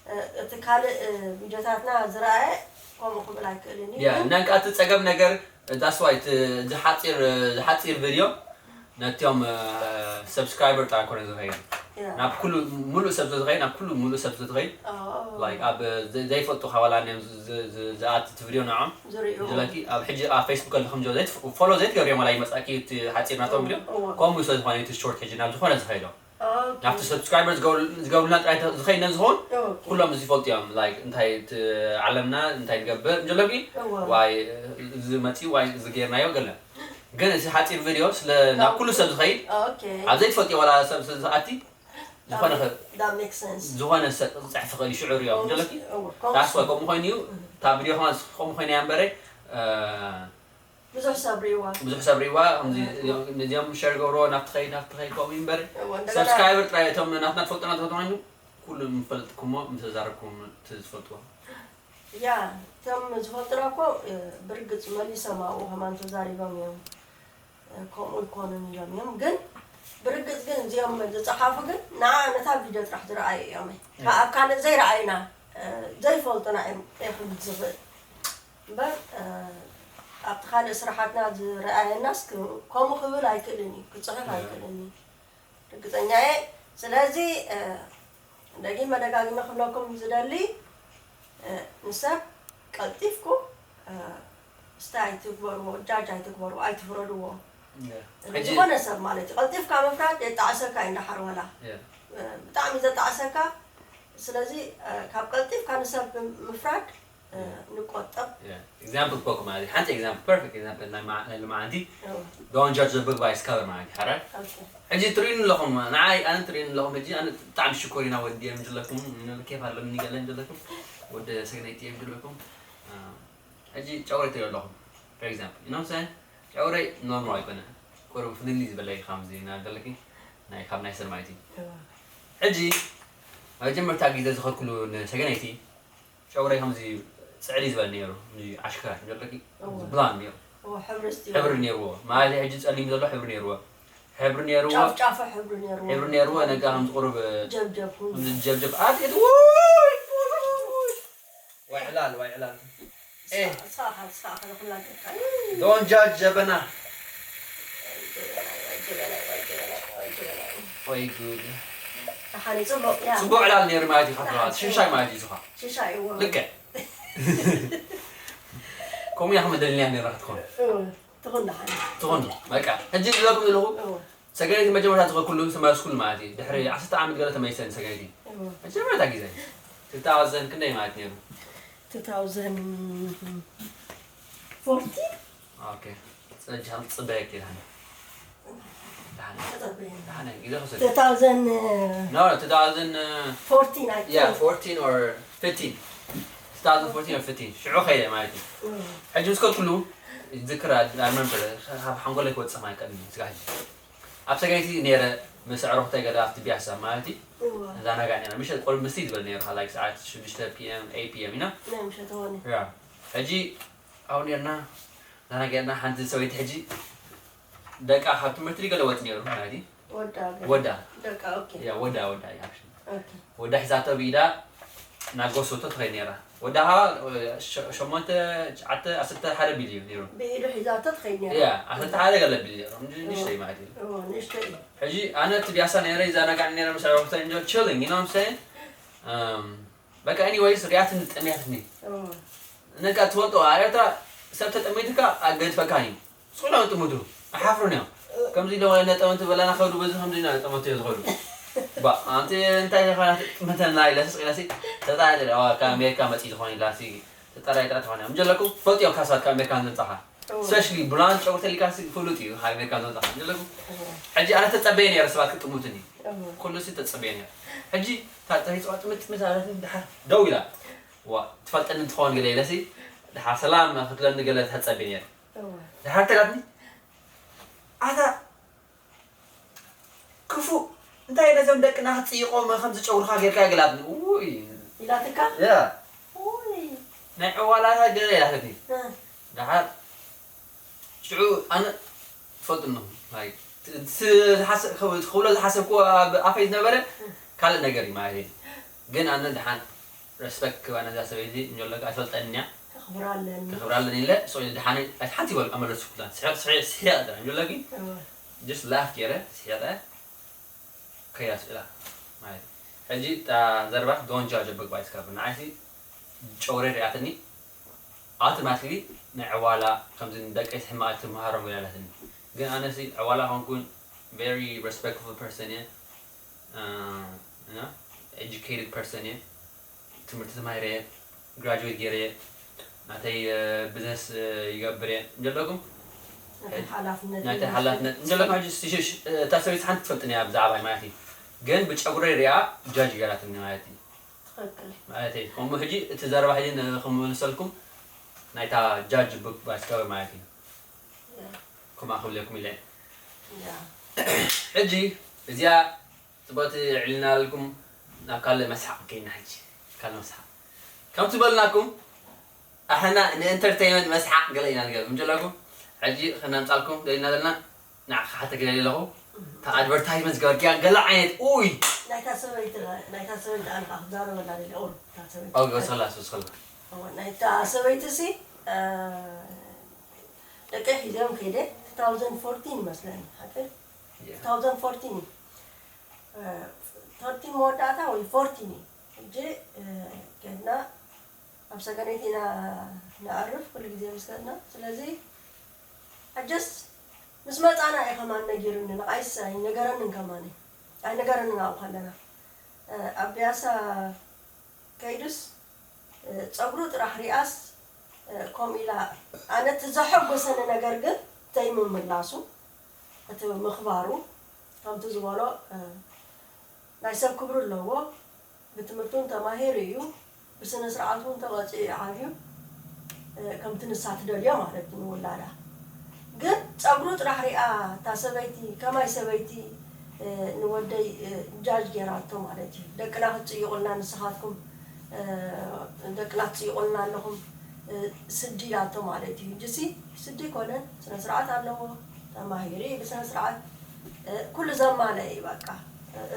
እ፣ እቲ ካልእ፣ እ፣ ቪድዮታትና ዝረኣየ ከምኡ ክብል ኣይክእልን እዩ። ያ፣ ግን እና ከኣ እቲ ጸገም ነገር፣ that's why እቲ፣ እዚ ሓጺር፣ እዚ ሓጺር ቪድዮ ነቲኦም፣ እ፣ subscriber ጥራይ ኣይኮነን ዝኸይድ። ያ። ናብ ኩሉ ሙሉእ ሰብ ዝኸይድ፣ ናብ ኩሉ ሙሉእ ሰብ ዝኸይድ። ኦ። Like፣ ኣብ ዘ-፣ ዘይፈልጡኻ ዋላ እዮም ዝ-፣ ዝ-፣ ዝ-፣ ዝኣቱ እቲ ቪድዮ ንዖም። ዝርእዩ። ዝለኪ፣ ኣብ ሕጂ ኣብ Facebook ኣለኹም ጆ ዘይት-፣ ፎሎ ዘይትገብርዮም ዋላ ይመጻእኪ እቲ ሓጺር ናቶም ቪድዮ። እወ። ከምኡ ስለ ዝኾነ እቲ ሾርት ሕጂ ናብ ዝኾነ ዝኸይዶ። ኦኬ። ናብቲ subscriber ዝገብሩ-፣ ዝገብሩልና ጥራይ ተ-፣ ዝኸይድ ነዝኸውን ኦኬ። ኩሎም እዚ ይፈልጡ እዮም። Like፣ እንታይ እቲ ዓለምና እንታይ ንገብር እንጀለኪ፣ እወ። ዋይ፣ እዚ መጺኡ፣ ዋይ፣ እዚ ጌርናዮ ገለ። ግን እዚ ሓጺር ቪድዮ ስለ ናብ ኩሉ ሰብ ዝኸይድ፣ ኦኬ። ኣብ ዘይትፈልጥዮ ዋላ ሰብ ስለ ዝኣቲ፣ ዝኾነ ኸ-፣ That makes sense። ዝኾነ ሰብ ክጽሕፍ ይኽእል እዩ፣ ሽዑ ሪኦ ከምኡ፣ እንጀለኪ። እወ፣ ከምኡ። That's why ከምኡ ኮይኑ እዩ። እህ። እታ ቪድዮ ከማን ከምኡ ኮይና እያ እምበረ፣ እ፣ ብዙሕ ሰብ ሪእዋ። ብዙሕ ሰብ ሪእዋ፣ ከምዚ እህ። ነዚኦም ሸር ገብርዎ፣ ናብቲ ኸይድ፣ ናብቲ ኸይድ፣ ከምኡ እዩ እምበረ። እወ፣ እንደገና subscriber ጥራይ እቶም ናትና ትፈልጡና ተኾይኑ፣ ኩሉ ምፈልጥኩሞ፣ ምተዛረብኩም ትፈልጥዎ። ያ፣ እቶም ዝፈልጡና እኮ፣ እ፣ ብርግጽ መሊሶም ኣብኡ ከማን ተዛሪቦም እዮም። እ፣ ከምኡ ይኮኑን ኢሎም እዮም። ግን ብርግጽ ግን እዚኦም ዝጸሓፉ ግን ንዓ ነታ ቪድዮ ጥራሕ ዝረኣዩ እዮም። ያ። ካብ ካልእ ዘይረኣዩና፣ እ፣ ዘይፈልጡና እዮም ክብል ዝኽእል። እምበር፣ እ፣ ኣብቲ ካልእ ስራሓትና ዝረኣየናስ ክ-፣ ከምኡ ክብል ኣይክእልን እዩ፣ ክጽሕፍ ያ። ኣይክእልን እዩ። ርግጸኛ እየ። ስለዚ፣ እ፣ ደጊመ ደጋጊመ ክብለኩም ዝደሊ፣ እ፣ ንሰብ ቀልጢፍኩም፣ እ፣ ስታይ ኣይትግበርዎ፣ ጃጅ ኣይትግበርዎ፣ ኣይትፍረድዎ። ያ። ሕጂ ዝኾነ ሰብ ማለት እዩ። ቀልጢፍካ ምፍራድ የጣዕሰካ እዩ፣ እንዳሓር ዋላ። ያ። እ፣ ብጣዕሚ ዘጣዕሰካ። ስለዚ፣ እ፣ ካብ ቀልጢፍካ ንሰብ ምፍራድ፣ እ፣ ያ። ንቆጠብ። ያ። ኤግዛምፕል ክበኩም ማለት እዩ። ሓንቲ ኤግዛምፕል፣ ፐርፌክት ኤግዛምፕል ናይ ማ-፣ ናይ ሎማዓንቲ እዎ። Don't judge the book by its cover ማለት እዩ። ሓራይ? ኦኬ። ሕጂ ትርእዩኒ ኣለኹም፣ ንዓይ፣ ኣነ ትርእዩኒ ኣለኹም። ሕጂ ኣነ ብጣዕሚ ሽኮሪና ወዲ እየ ምድለኩም፣ ኬፍ ኣለኒ ገለ ምድለኩም፣ ወዲ ሰግነይቲ እየ ምድለኩም። እ፣ ሕጂ ጨጉረይ ትርእዩ ኣለኹም፣ for example፣ you know what I'm saying? ጨጉረይ ኖርማል ኣይኮነ፣ ቁሩብ ፍልልይ ዝበለ እዩ፣ ከምዚ ናብ ዘለኪ ናይ፣ ካብ ናይ ሰብ ማለት እዩ። እዎ። ሕጂ መጀመርታ ግዜ ዝኸድኩሉ ንሰገነይቲ፣ ጨጉረይ ከምዚ ጽዕዲ ዝበለ ነይሩ፣ ከምዚ ዓሽከራት ዘለኪ፣ እዎ። ብላን ነይሩ። እዎ፣ ሕብሪ እስቲ ሕብሪ ነይርዎ። ማለት ሕጂ ጸሊም ዘሎ ሕብሪ ነይርዎ። ሕብሪ ነይርዎ። ጫፍ ጫፉ ሕብሪ ነይርዎ። ሕብሪ ነይርዎ፣ ነጋ ከምዚ ቁሩብ ጀብጀብ። ከምዚ ጀብጀብ። ኣትየት፣ ውይ! ዋይ ዕላል፣ ዋይ ዕላል። ኤ። እስኻ፣ እስኻ፣ እስኻ፣ እስኻ፣ ኩላ ገርካ። Don't judge ጀበና። ወይ ጉድ። ደሓን እዩ፣ ጽቡቕ፣ ያ። ጽቡቕ ዕላል ነይሩ ማለት እዩ፣ ካብ ደሓን፣ ሽሻይ ማለት እዩ፣ ዝኻ። ሽሻይ፣ እዎ። ልክዕ። ከምኡ እያ ክመደልንያ ነይራ ክትኮን። እዎ፣ ትኹን ደሓን። ትኹን፣ በቃ። ሕጂ ዝብለኩም ዘለኹ፣ እዎ። ሰገነይቲ መጀመርታ ዝኸድኩሉ፣ ዝተመለስኩሉ ማለት እዩ። ድሕሪ ዓሰርተ ዓመት ገለ ተመሊሰ ንሰገነይቲ። እዎ። መጀመርታ ግዜ። ክልተ ኣዋዘን ክንደይ ማለት ነይሩ? two thousand fourteen? Okay. ጽጃም ጽበየክ ይላል። ዳነ ተጠበየና። ዳነ ይዘኸሰ 2000 No, no, two thousand. Uh, fourteen I yeah, think. fourteen or fifteen. Two thousand fourteen or fifteen. ሽዑ ኸይደ ማለት እዩ። ሕጂ ምስ ከድኩሉ ይዝክር፣ I remember፣ ካብ ሓንጎለይ ክወፅእ ማይ ቀድሚ ስጋ ሕጂ ኣብ ሰገይቲ ነይረ። ምስ ኣዕሩኽተይ ገለ ኣብቲ ቢያሳ ማለት እዩ። እዋ። እዛ ናጋ ነይረ ምሽ ቁርብ ምስቲ ዝበል ነይሩ። Like ሰዓት ሽዱሽተ ፒ ኤም፣ ኤይት ፒ ኤም ኢና። ናይ ምሸት ሆነ። ያ ሕጂ ኣብኡ ነርና፣ ዛና ጌርና ሓንቲ ሰበይቲ ሕጂ ደቃ ካብ ትምህርቲ ገለ ወጥ ነይሩ ማለት እዩ። ወዳ ገ- ወዳ ደቃ ኦኬ። ያ ወዳ ወዳ እዩ actually። ኦኬ። ወዳ ሒዛቶ ብኢዳ ናብ ጎሶቶ ትኸይድ ነይራ። ወዳ ኸዓ ሸ- ሸሞንተ ትሽዓተ ዓሰርተ ሓደ ቢል እዩ ነይሩ። ብኢዱ ሒዛቶ ትኸይድ ነይራ። ያ ዓሰርተ ሓደ ገለ ቢል ነይሩ። እንጂ ንእሽተይ ማለት እዩ። እዎ ንእሽተይ እዩ። ሕጂ ኣነ እቲ ቢያሳ ነይረ ይዛናጋዕ ነይረ። ምስ ኣዕሩኽተይ እንጆ chilling you know what I'm saying። በቃ anyways ሪኣትኒ ጠሚያትኒ። እዎ። ነካ ትፈልጦ ኣብ ኤርትራ ሰብ ተጠሚትካ ኣገድፈካ እዩ። ስቑሎም ጥሙቱ ኣይሓፍሩን እዮም። ከምዚ ኢሎም ነጠመቲ በላና ከብዱ በዚ ከምዚ ኢና ጠመቲ እዮም ዝኸዱ። ባ ኣንቲ እንታይ ኢኻ ጥመተና ኢለሲ ስቕ ኢለሲ ተጣይለ ካብ ኣሜሪካ መፂ ዝኾን ኢላሲ ተጣራይ ጥራ ትኾን እዮም ጀለኩ ፈልጥ እዮም ካሳት ካብ ኣሜሪካ ዘምፃኻ። እዎ። Especially ብላን ጨጉሪ ተሊካሲ ፍሉጥ እዩ ካብ ኣሜሪካ ዘምፃኻ ጀለኩ። ሕጂ ኣነ ተፀበየ ነይረ ሰባት ክጥሙትኒ። እዎ። ኩሉ ሲ ተፀበየ ነይረ። ሕጂ ታፀሪ ፅዋ ጥምጥምት ኣለት ድሓር ደው ኢላ። ዋ ትፈልጠኒ እንትኸውን ገለ ኢለሲ ድሓር ሰላም ክትብለኒ ገለ ተፀበየ ነይረ። እዎ። ድሓር ተላትኒ ኣታ ክፉእ እንታይ ነዞም ደቅና ክትፅይቆም ከም ዝጨውርካ ጌርካ ገላትኒ። ውይ ኢላትካ? ያ ውይ። ናይ ዕዋላታ ገለ ኢላትኒ። እ። ድሓር ሽዑ ኣነ ትፈልጡ ኣለኹም። ክብሎ ዝሓሰብኩ ኣብ ኣፈይ ዝነበረ ካልእ ነገር እዩ ማለት እዩ። ግን ኣነ ድሓን respect ክባ ነዛ ሰበይቲ እንጀለካ ኣይፈልጠን እያ ከኽብራ ኣለኒ። ከኽብራ ኣለኒ ኢለ so ኢለ ድሓን ኣይት ሓንቲ ይበል ኣመለስኩላ ስሒቕ ስሒቕ ስሒቕ እንጀለኪ እወ። Just laugh ገይረ ስሒቐ ከይዳስ ኢላ ማለት እዩ። ሕጂ እታ ዘረባ don't judge a book by its cover ንዓይሲ ጨውሬ ሪኣትኒ automatically ናይ ዕዋላ ከምዚ ንደቀይ ሕማቕ ትመሃሮም ገላላትኒ ግን ኣነሲ ዕዋላ ኮንኩን very respectful person እየ እና educated person እየ ትምህርቲ ተማሂረ እየ graduate ገይረ እየ ናተይ business ይገብር እየ እንጀለኩም ሓላፍነት ናተይ ሓላፍነት እንጀለኩም ሕጂ ሽሽ እታ ሰበይቲ ሓንቲ ትፈልጥኒ እያ ብዛዕባይ ማለት እዩ ግን ብጨጉረይ ሪኣ judge ገራትኒ ማለት እዩ ትኽክል ማለት እዩ ከምኡ ሕጂ እቲ ዘረባ ሕጂ ክምልሰልኩም ናይታ judge book by its cover ማለት እዩ ከምኣ ክብለኩም ኢለ ያ ሕጂ እዚኣ ጽቡቕቲ ዕልናልኩም ናብ ካልእ መስሓቕ ከይና ሕጂ ካልእ መስሓቕ ከም ዝበልናኩም ኣሕና ንኢንተርቴይመንት መስሓቕ ገለ ኢና ንገብር እንጀለኩም ሕጂ ክነምጻልኩም ደሊና ዘለና ንዓኻ ሓተ ገለ ኣለኹ እታ ኣድቨርታይዝመንት ዝገበርክያ ገለ ዓይነት ኡይ ናይታ ሰበይቲ ናይታ ሰበይቲ ኣነ ከዓ ክዛረበላ ደለ ኦር እታ ሰበይቲ ኦኬ ወስኸላ ወስኸላ እወ፣ ናይታ ሰበይቲ ሲ ደቂ ሒዘም ከይደ two thousand fourteen ይመስለኒ ሓቂ two thousand fourteen እዩ thirteen መወዳእታ ወይ fourteen እዩ ሕጂ ከድና ኣብ ሰገነይቲ ኢና ንኣርፍ ኩሉ ግዜ ምስ ከድና ስለዚ ሕጅስ ምስ መፃና እዩ ከማን ነጊሩኒ ንዓይስ ኣይነገረንን ከማን እዩ ኣይነገረንን ኣብኡ ከለና ኣብ ቢያሳ ከይዱስ ፀጉሩ ጥራሕ ሪኣስ ከምኡ ኢላ ኣነ እቲ ዘሐጎሰኒ ነገር ግን ተይምምላሱ እቲ ምኽባሩ ከምቲ ዝበሎ ናይ ሰብ ክብሪ ኣለዎ ብትምህርቱ እውን ተማሂሩ እዩ ብስነ ስርዓት እውን ተቐፂኡ እዩ ዓብዩ ከምቲ ንሳ ትደልዮ ማለት እዩ ንውላዳ ግን ፀጉሩ ጥራሕ ሪኣ እታ ሰበይቲ ከማይ ሰበይቲ ንወደይ ጃጅ ጌራቶ ማለት እዩ ደቅና ክትፅይቑልና ንስኻትኩም ደቅና ትፅይቑልና ኣለኹም ስዲ ኢላቶ ማለት እዩ እንጂ ሲ ስዲ ኮነን ስነ ስርዓት ኣለዎ ተማሂሩ እዩ ብስነ ስርዓት ኩሉ ዘማለ እዩ በቃ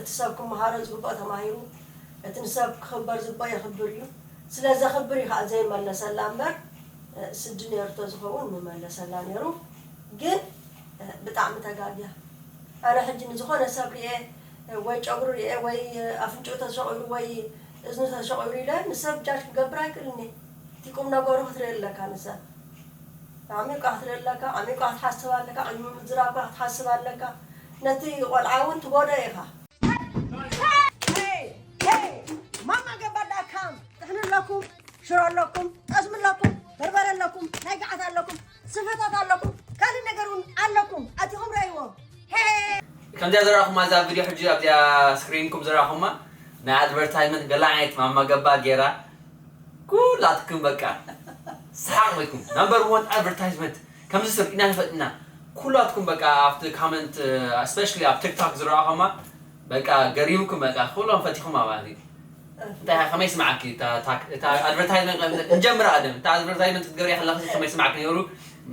እቲ ሰብ ክመሃሮ ዝግብኦ ተማሂሩ እቲ ንሰብ ክኽበር ዝግብኦ የኽብር እዩ ስለ ዘኽብር እዩ ከዓ ዘይመለሰላ እምበር ስዲ ነይሩ ተዝኸውን ምመለሰላ ነይሩ ግን ብጣዕሚ ተጋግያ ኣነ ሕጂ ንዝኾነ ሰብ ርኤ ወይ ጨጉሪ ርኤ ወይ ኣፍንጭኡ ተሸቒሉ ወይ እዝኑ ተሸቒሉ ኢለ ንሰብ ጃጅ ክገብር ኣይክእልን እየ እቲ ቁም ነገሩ ክትርኢ ኣለካ ንሰብ ዓሚቑ ክትርኢ ኣለካ ዓሚቑ ክትሓስብ ኣለካ ቅድሚ ምዝራብካ ክትሓስብ ኣለካ ነቲ ቆልዓ እውን ትጎዶ ኢኻ ማማ ገባዳ ካም ጥሕኒ ኣለኩም ሽሮ ኣለኩም፣ ጠስሚ ኣለኩም፣ በርበረ ኣለኩም፣ ናይ ገዓት ኣለኩም፣ ስፈታት ኣለኩም፣ ካልእ ነገር እውን ኣለኩም። ኣቲኹም ረእይዎ። ሄ! ከምዚኣ ዝረኣኹማ እዛ ቪድዮ ሕጂ ኣብዚኣ ስክሪንኩም ዝረኣኹማ ናይ ኣድቨርታይዝመንት ገላ ዓይነት ማማ ገባ ጌራ ኩላትኩም በቃ ሰሓቕ ኮይኩም ናምበር ዋን ኣድቨርታይዝመንት ከምዚ ሰብ ኢና ንፈጥና ኩላትኩም በቃ ኣብቲ ካመንት ስፔሻሊ ኣብ ቲክቶክ ዝረኣኹማ በቃ ገሪምኩም በቃ ኩሎም ፈቲኹማ ማለት እዩ እንታይ ከመይ ስምዓኪ እታ ኣድቨርታይዝመንት ንጀምር ኣደም እታ ኣድቨርታይዝመንት ክትገብሪ ከለኺ ከመይ ስምዓኪ ነይሩ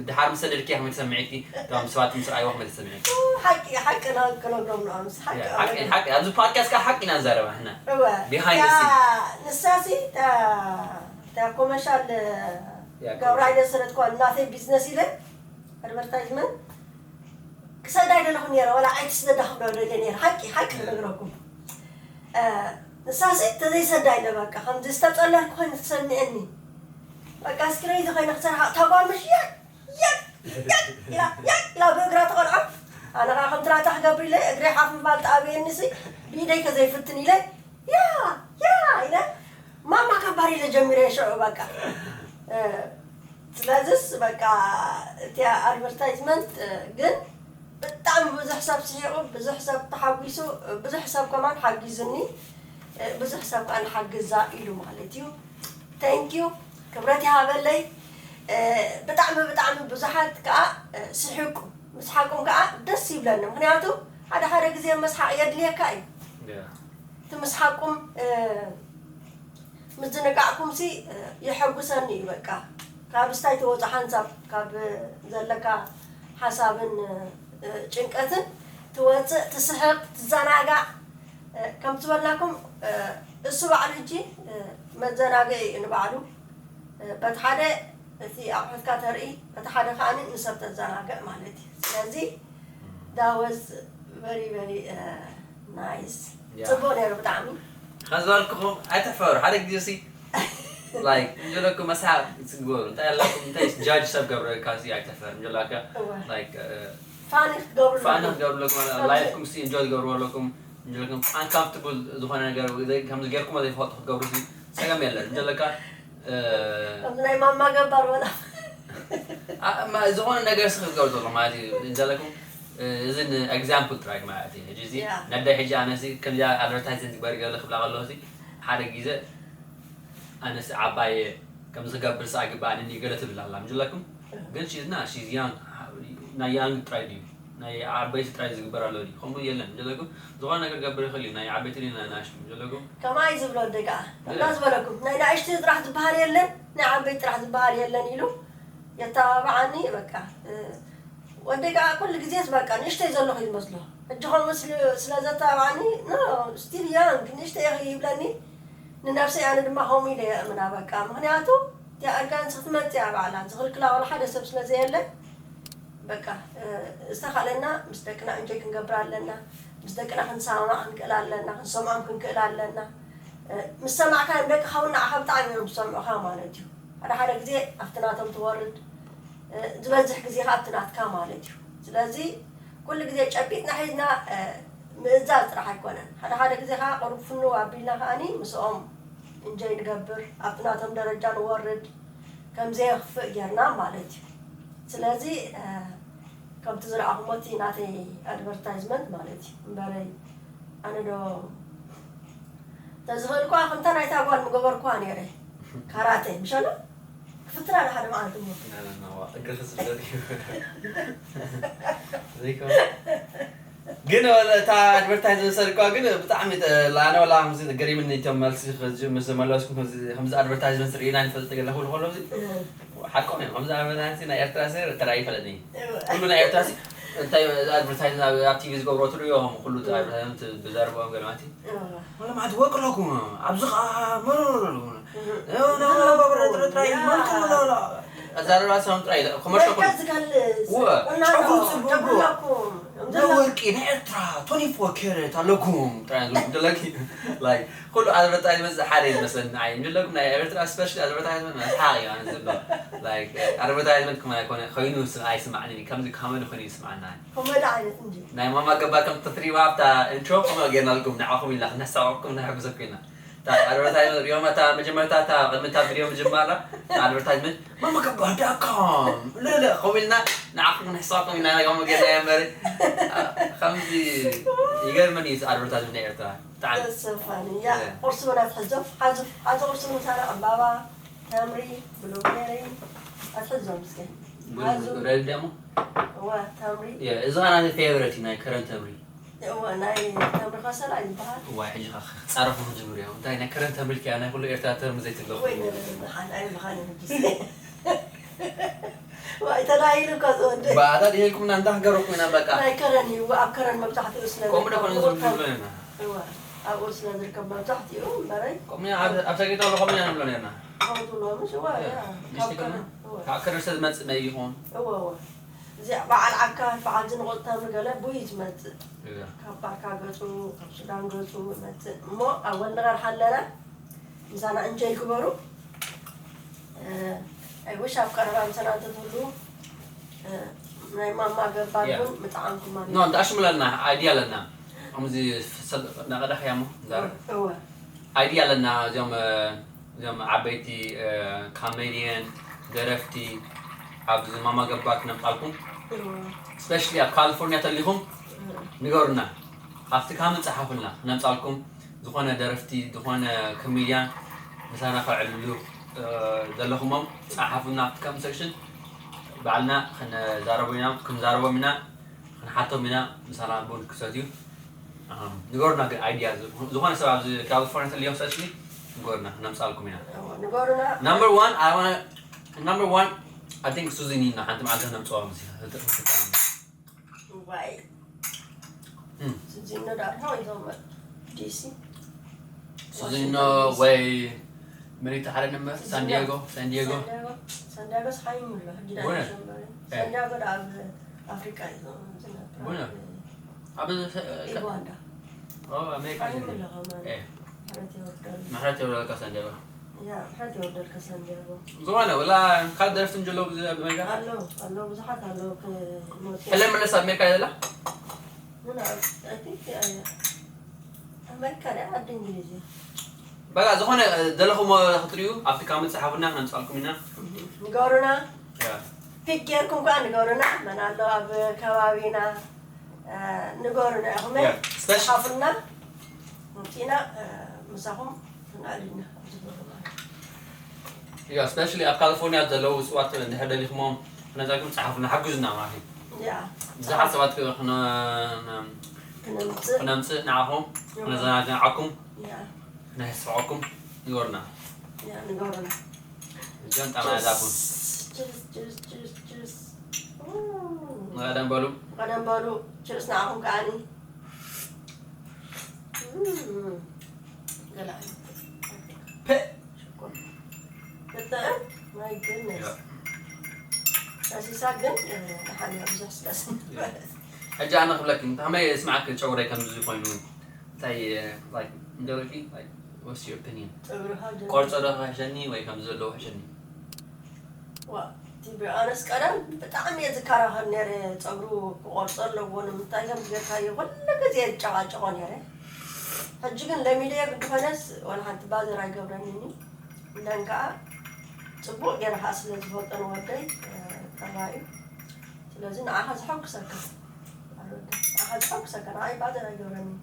ድሓር ምስ ሰደድኪ ከመይ ተሰምዒኪ እቶም ሰባት ምስ ረኣይዎ ከመይ ተሰምዒኪ ሓቂ ሓቂ ክነግሮም ንዖምስ ሓቂ ሓቂ ሓቂ ኣብዚ ፖድካስት ከዓ ሓቂ ኢና ንዛረባ ህና እወ Behind the scene. ንሳሲ እታ ኮመርሻል ገብራይ ደሰረት ኳ እናተይ ቢዝነስ ኢለ ኣድቨርታይዝመንት ክሰዳ ይደለኹ ነረ ወላ ዓይትስደዳ ክብሎ ደልየ ነረ ሓቂ ሓቂ ክነግረኩም ንሳሲ ተዘይሰዳ ኢለ በቃ ከምዚ ዝተፀለልኩ ኮይኑ ትሰሚዐኒ በቃ እስክረይቲ ኮይነ ክሰርሓ እታ ጓል ምሽ ያቅ ያቅ ያቅ ኢላ ብእግራ ተቆልዖ ኣነ ከዓ ከምቲ ናታ ክገብር ኢለ እግረይ ሓፍ ምባል ተኣብየኒ ሲ ብኢደይ ከዘይፍትን ኢለ ያ ያ ኢለ ማማ ከባድ ኢለ ጀሚረ ሽዑ በቃ ስለዚስ በቃ እቲ ኣድቨርታይዝመንት ግን ብጣዕሚ ብዙሕ ሰብ ስሒቑ ብዙሕ ሰብ ተሓጒሱ ብዙሕ ሰብ ከማን ሓጊዙኒ ብዙሕ ሰብ ከዓ ንሓግዛ ኢሉ ማለት እዩ thank you ክብረት ይሃበለይ ብጣዕሚ ብጣዕሚ ብዙሓት ከዓ ስሒቁ ምስሓቁም ከዓ ደስ ይብለኒ ምክንያቱ ሓደ ሓደ ግዜ መስሓቅ የድልየካ እዩ እቲ ምስሓቁም ምዝንጋዕኩም ሲ የሐጉሰኒ እዩ በቃ ካብ ስታይ ትወፁ ሓንሳብ ካብ ዘለካ ሓሳብን ጭንቀትን ትወፅእ ትስሕቅ ትዘናጋዕ ከም ዝበልናኩም እሱ ባዕሉ ሕጂ መዘናግዒ እዩ ንባዕሉ በቲ ሓደ እቲ ኣቑሑትካ ተርኢ በቲ ሓደ ከዓ ንሰብ ተዘናግዕ ማለት እዩ ስለዚ that was very very nice ፅቡቅ ነይሩ ብጣዕሚ ከዝበልክኹም ኣይተፈሩ ሓደ ግዜ ሲ like እንጀለኩም መስሓቅ ትግበሩ እንታይ ኣለኩም እንታይ ጃጅ ሰብ ገብረካ ሲ ኣይተፈር እንጀላካ like ፋኒ ክትገብሩ ፋኒ ክትገብሩ ኣለኩም ላይፍኩም ሲ እንጆይ ትገብሩ ኣለኩም እንጀለኩም uncomfortable ዝኾነ ነገር ከምዚ ጌርኩም ዘይፈልጡ ክትገብሩ ሲ ፀገም የለን እንጀለካ ናይ ማማ ገባር ወላ ዝኾነ ነገር ሲ ክትገብሩ ዘሎ ማለት እዩ እንጀለኩም እዚ example ጥራይ ማለት እዩ ሕጂ እዚ ነዳይ ሕጂ ኣነሲ ከምዚ ኣድቨርታይዝን ትግበር ገለ ክብላ ከለኹ ሓደ ግዜ ኣነስ ዓባየ ከምዚ ክገብር ሰኣ ግባኣኒ ገለ ትብል ኣላ ምጅለኩም ግን she's not she's young ናይ young ጥራይ ድዩ ናይ ዓበይቲ ጥራይ ዝግበር ኣሎ ድዩ ከምኡ የለን ምጅለኩም ዝኾነ ነገር ገብር ይኽእል እዩ ናይ ዓበይቲ ድዩ ናይ ናሽ ምጅለኩም ከማይ ዝብሎ ደጋ እና ዝበለኩም ናይ ናእሽቲ ጥራሕ ዝበሃል የለን ናይ ዓበይቲ ጥራሕ ዝበሃል የለን ኢሉ የተባብዓኒ በቃ ወደይ ከዓ ኩሉ ግዜ በቃ ንእሽተይ ዘለኹ እዩ ዝመስሎ ሕጂ ከምኡ ስለ ዘተባብዓኒ no still young ንእሽተይ ኢኺ ይብለኒ ንነብሰይ ኣነ ድማ ከምኡ ኢለ የእምና በቃ ምክንያቱ እቲኣ ኣርጋንስ ክትመፅእ እያ ባዕላ ዝኽልክላ ዋላ ሓደ ሰብ ስለ ዘየለ በቃ ዝተኻለና ምስ ደቅና እንጆይ ክንገብር ኣለና ምስ ደቅና ክንሰማማዕ ክንክእል ኣለና ክንሰምዖም ክንክእል ኣለና ምስ ሰማዕካዮም ደቅኻ እውን ንዓኻ ብጣዕሚ እዮም ዝሰምዑኻ ማለት እዩ ሓደ ሓደ ግዜ ኣብቲ ናቶም ትወርድ ዝበዝሕ ግዜ ከዓ ኣብቲ ናትካ ማለት እዩ ስለዚ ኩሉ ግዜ ጨቢጥና ሒዝና ምእዛዝ ጥራሕ ኣይኮነን ሓደ ሓደ ግዜ ከዓ ቁሩብ ፍንው ኣቢልና ከዓኒ ምስኦም እንጆይ ንገብር ኣብቲ ናቶም ደረጃ ንወርድ ከም ዘየኽፍእ ጌርና ማለት እዩ ስለዚ ከምቲ ዝረኣኹሞ እቲ ናተይ ኣድቨርታይዝመንት ማለት እዩ እምበረይ ኣነ ዶ ተዝኽእል ኳ ከምታ ናይታ ጓል ምገበርኳ ነይረ ካራተ ምሸሎ ክፍትና ዶ ሓደ መዓልቲ እሞ እግርኺ ዝፍለጥ እዩ ዘይኮነ ግን እታ ኣድቨርታይዝ መሰልኳ ግን ብጣዕሚ ኣነ ወላ ከምዚ ገሪምኒ እቶም መልሲ ምስ መለስኩም ከምዚ ኣድቨርታይዝመንት ርኢና ንፈልጥ ገለ ክብሉ ከሎ ሓቆም እዮም ከምዚ ኣድቨርታይዝ ናይ ኤርትራ ሰር ተራይ ይፈለጥኒ ኩሉ ናይ ኤርትራ እንታይ ኣድቨርታይዝ ኣብ ቲቪ ዝገብሮ ትርእዮ ከም ኩሉ ኣድቨርታይዝ ብዘረብኦም ገለ ማለት እዩ ወላ ማለት ወቅለኩም ኣብዚ ከዓ መረረሉ ጥራይ መልኩም ለላ ኣዛረባ ሰላም ጥራይ ኮመርሻል ኩሉ ጨጉር ጽቡቅ ወርቂ ናይ ኤርትራ ቶኒ ፎር ኬሬት ኣለኩም ጥራይ ዝብለኪ like ኩሉ ኣድቨርታይዝመንት ሓደ ይመስለኒ ንዓይ እንድለኩም ናይ ኤርትራ ስፔሻል ኣድቨርታይዝመንት ናይ ሓቂ ኣነ ዝብሎ like ኣድቨርታይዝመንት ከማይ ኣይኮነ ኮይኑ ኣይስማዕኒ ከምዚ ካመዲ ኮይኑ ይስማዕና ኮመዲ ዓይነት እንጂ ናይ ማማ ገባር ከም ተትሪባ ኣብታ ኢንትሮ ከምኡ ጌርናልኩም ንዓኹም ኢልና ክነሳቕኩም ነሕግዘኩም ኢና ኣድቨርታይዝመንት ሪኦም፣ እታ መጀመርታ፣ እታ ቅድሚ እታ ቪድዮ ምጅማራ ኣድቨርታይዝመንት ማማ ገባ ዳት ኮም፣ ለለ ከምኡ ኢልና ንዓኹም ንሕሳኩም ኢና፣ ከምኡ ጌርና እያ እምበር። ከምዚ ይገርመኒ እዩ ኣድቨርታይዝመንት ናይ ኤርትራ ብጣዕሚ። ተሰፋኒ ያ። ቁርሲ እውን ኣትሕዞም ሓዙ፣ ሓዙ ቁርሲ ምሳና ዕምባባ፣ ተምሪ፣ ብሉቤሪ ኣትሕዞም እስከ። ሓዙ ረዲ ደሞ እዋ፣ ተምሪ እዚ ኸዓ ናይ ፌቨረት እዩ፣ ናይ ከረን ተምሪ። እዋ፣ ናይ ተምሪ ከሰላ ይበሃል። ዋይ ሕጂ ኸ ክጻረፉ ክጅምሩ እዮም። እንታይ ናይ ከረን ተምሪ ኢልካ፣ ናይ ኩሉ ኤርትራ ተርሚ ዘይትብሎ ወይ ነለ ብሓን ኣይ ብሓን ንድስ ዋይ ተዳይሉ እኮ ዝወደ ባዕዳ ድሄልኩምና እንዳ ክገረኩምና በቃ። ናይ ከረን እዩ። ኣብ ከረን መብዛሕትኡ ስለ ከምኡ ደኮነ ዝብሎ ነርና። እዋ፣ ኣብኡ ስለ ዝርከብ መብዛሕትኡ እምበረይ ከምኡ ኣብ ኣብ ሰገይታ ኣሎ ከምኡ ኢና ንብሎ ነርና። ከምኡ ትብሎ ምሽ እዋ ያ። ንሽቲ ከነ ካብ ከረን ሰብ ዝመጽእ መይ ይኾን? እዋ እዋ። እዚኣ በዓል ዓካ በዓል ዝንቆጥ ተምሪ ገለ ቡይ ትመጽእ። ካብ ባርካ ገጹ ካብ ሱዳን ገጹ ይመጽእ እሞ ኣብ ወልዲ ቀርሓ ኣለና። ምሳና እንጆይ ግበሩ። ኣይ ዊሽ ኣብ ቀረባ ምሳና እንተትህሉ ናይ ማማ ገባር እውን ምጥዓምኩም ማለት ኖ እንዳ ኣሽሙለና ኣይድያ ኣለና። ከምዚ ናቀዳሕ ያሞ ዛር እወ ኣይድያ ኣለና። እዚኦም እዚኦም ዓበይቲ ካሜድየን ደረፍቲ ኣብዚ ማማ ገባር ክነምጻልኩም እወ ስፔሻሊ ኣብ ካሊፎርኒያ ተሊኹም ንገሩና። ኣብቲ ካመንት ጸሓፉልና ክነምጻልኩም። ዝኾነ ደረፍቲ ዝኾነ ኮሜድያን ምሳና ከዕልሉ ዘለኹሞም ጸሓፉልና ኣብቲ ካመንት ሴክሽን። ባዕልና ክንዛረቦ ኢና ክንዛረቦም ኢና። ክንሓቶም ኢና። ምሳና ቡን ክሰትዩ ንገሩና። ግን ኣይድያ ዝኾነ ሰብ ኣብዚ ካሊፎርኒያ ተልዮም ስፔሻሊ ንገሩና ክነምጻልኩም ኢና። ንገሩና። Number one I wanna number one I think ሱዚኒ ኢና ሓንቲ መዓልቲ ክነምጽዋ። ዋይ ሱዚኖ ዳርሆ ይዞም ዲሲ ሱዚኖ ወይ መሬት ሓደ ነበር ሳንዲያጎ ሳንዲያጎ ሳንዲያጎ ሳንዲያጎ ስሓይ ምሎ ሕጂ ዳ ቡነ። ሸምበሪ ሳንዲያጎ ዳ ኣብ ኣፍሪቃ ይዞም ዝነብሩ ቡነ። ኣብ ኢጓንዳ ኣብ ኣሜሪካ ሓይ ዝነ ምሎ ከማን ኤ ሕረት ይወርደሉ ምሕረት የብለካ ሳንዲያጎ ያ ሕረት ይወርደልካ ሳንዲያጎ ዝኾነ ወላ ካብ ደረፍትን ጀሎ ብዚ ኣብ ኣሜሪካ ኣሎ ኣሎ ብዙሓት ኣሎ ክሞት ሕለ መለስ ኣብ ኣሜሪካ ዘላ ምን I think ኣሜሪካ ዳ ዓዲ እንግሊዝ እያ በቃ ዝኾነ ዘለኹም ክትሪኡ ኣብቲ ካመንት ጸሓፉና ክነምጻልኩም ኢና። ንገሩና ያ ፒክ ጌርኩም ከኣ ንገሩና መን ኣሎ ኣብ ከባቢና ንገሩና ኢኹም ያ፣ ስፔሽ- ሓፉና ምፂና ምሳኹም ክንዕል ኢና ኣብዚ ፕሮግራም ያ ስፔሻሊ ኣብ ካሊፎርኒያ ዘለዉ ስዋት እንድሕር ደሊኹሞም ክነምጻልኩም ጸሓፉና ሓግዙና ማለት እዩ። ያ ብዙሓት ሰባት ክነ- ክነምፅእ ክነምፅእ ንዓኹም ክነዘናግዓኩም ያ ነስሕቐኩም ንገሩና። ያ ንገሩና እዚኦም ጣና ዛፉን ችርስ ችርስ ችርስ ችርስ ቀደም በሉ ቀደም በሉ ችርስ ንዓኹም ከዓኒ ገላ ፐ ሽኮር ብጣዕሚ my goodness ቀሲሳ ግን ንሓን ብዙሕ ስለስ ሕጂ ኣነ ክብለኪ ከመይ ስማዕኪ ጨጉረይ ከምዚ ኮይኑ እንታይ like እንደረኪ like what's your opinion? ጸጉርኻ ቆርጾ ዶ ክሕሸኒ ወይ ከምዚ ዘለዎ ሕሸኒ? ዋ ቲቢ ኣነስ ቀደም ብጣዕሚ እየ ዝከራኸር ነይረ። ጸጉሩ ክቆርጾ ኣለዎ ንምንታይ ከም ዝገርካዮ ኩሉ ግዜ ዝጨቃጨቆ ነይረ። ሕጂ ግን ለሚደዮ ግዲ ኮነስ ዋላ ሓንቲ ባዘር ኣይገብረንን እዩ። እንደን ከዓ ፅቡቅ ገይረ ከዓ ስለ ዝፈልጦ ንወደይ ጠባዩ ስለዚ ንዓኻ ዝሐጉሰካ ኣልወደ ንዓኻ ዝሐጉሰካ ንዓይ ባዘር ኣይገብረንን።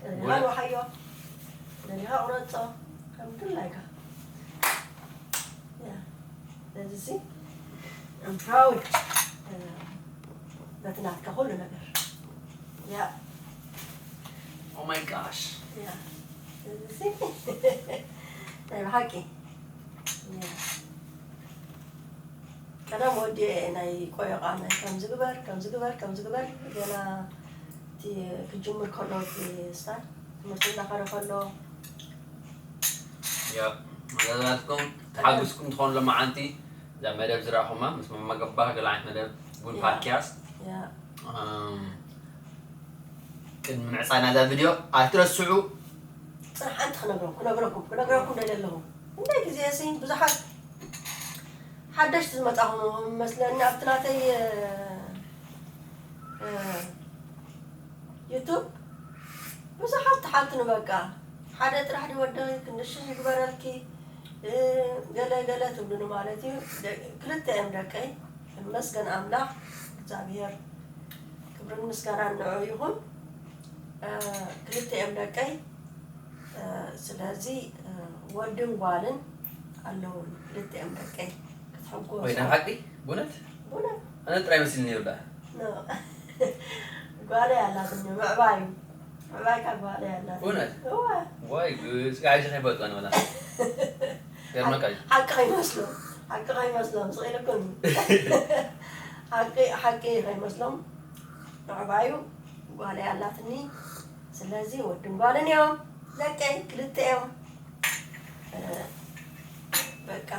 ደሊኻ ንውሓዮ ደሊኻ ቁረፆ ከም ድላይካ ስለዚ I'm proud በቲ ናትካ ኩሉ ነገር ያ Oh my gosh. ያ ስለዚ ናይ ብሓቂ ያ ቀደም ወዲ ናይ ቆዮቃ ናይ ከም ዝግበር ከም ዝግበር ከም ዝግበር ገና እቲ ክጅምር ከሎ እቲ ስታር ትምህርቲ እናኸደ ከሎ ያ መዛዛትኩም ተሓጉስኩም ትኾኑ ለማዓንቲ እዛ መደብ ዝረኣኹማ ምስ መመገባ ገለ ዓይነት መደብ ቡን ያ። ፓድካስት ያ እም፣ ቅድሚ ምዕፃና እዛ ቪድዮ ኣይትረስዑ። ፅንሓንቲ ክነግረኩም ክነግረኩም ክነግረኩም ደሊ ኣለኹ እንደ ግዜ ሲ ብዙሓት ሓደሽቲ ዝመፃኹም መስለኒ ኣብቲ ናተይ እ፣ ዩቱብ ብዙሓት ትሓትኑ በቃ ሓደ ጥራሕ ድዩ ወደኺ ክንዲ ሽሕ ይግበረልኪ፣ እ፣ ገለ ገለ ትብሉኒ ማለት እዩ። ደ-፣ ክልተ እዮም ደቀይ። ይመስገን ኣምላኽ እግዚኣብሔር፣ ክብርን ምስጋናን ንዕኡ ይኹን። እ፣ ክልተ እዮም ደቀይ። እ፣ ስለዚ፣ እ፣ ወድን ጓልን ኣለውን፣ ክልተ እዮም ደቀይ። ክትሕጎሱ። ወይ ናይ ሓቂ? ብእውነት? ብእውነት። ኣነ ጥራይ መሲልኒ ይብላ። ኖ። ጓለይ ኣላትኒ፣ ምዕባይ እዩ። ምዕባይካ ጓለይ ኣላትኒ። እውነት? እወ። ወይ፣ ግ-፣ ስጋ ዓይሽ ከይፈልጦ ንበላ። ገርመካ እዩ። ሓቂ ከይመስሎም፣ ሓቂ ከይመስሎም፣ ስቕ ኢልኩም። ሓቂ፣ ሓቂ ከይመስሎም፣ ምዕባዩ ጓለይ ኣላትኒ። ስለዚ ወድን ጓልን እዮም፣ ደቀይ ክልተ እዮም። እ፣ በቃ።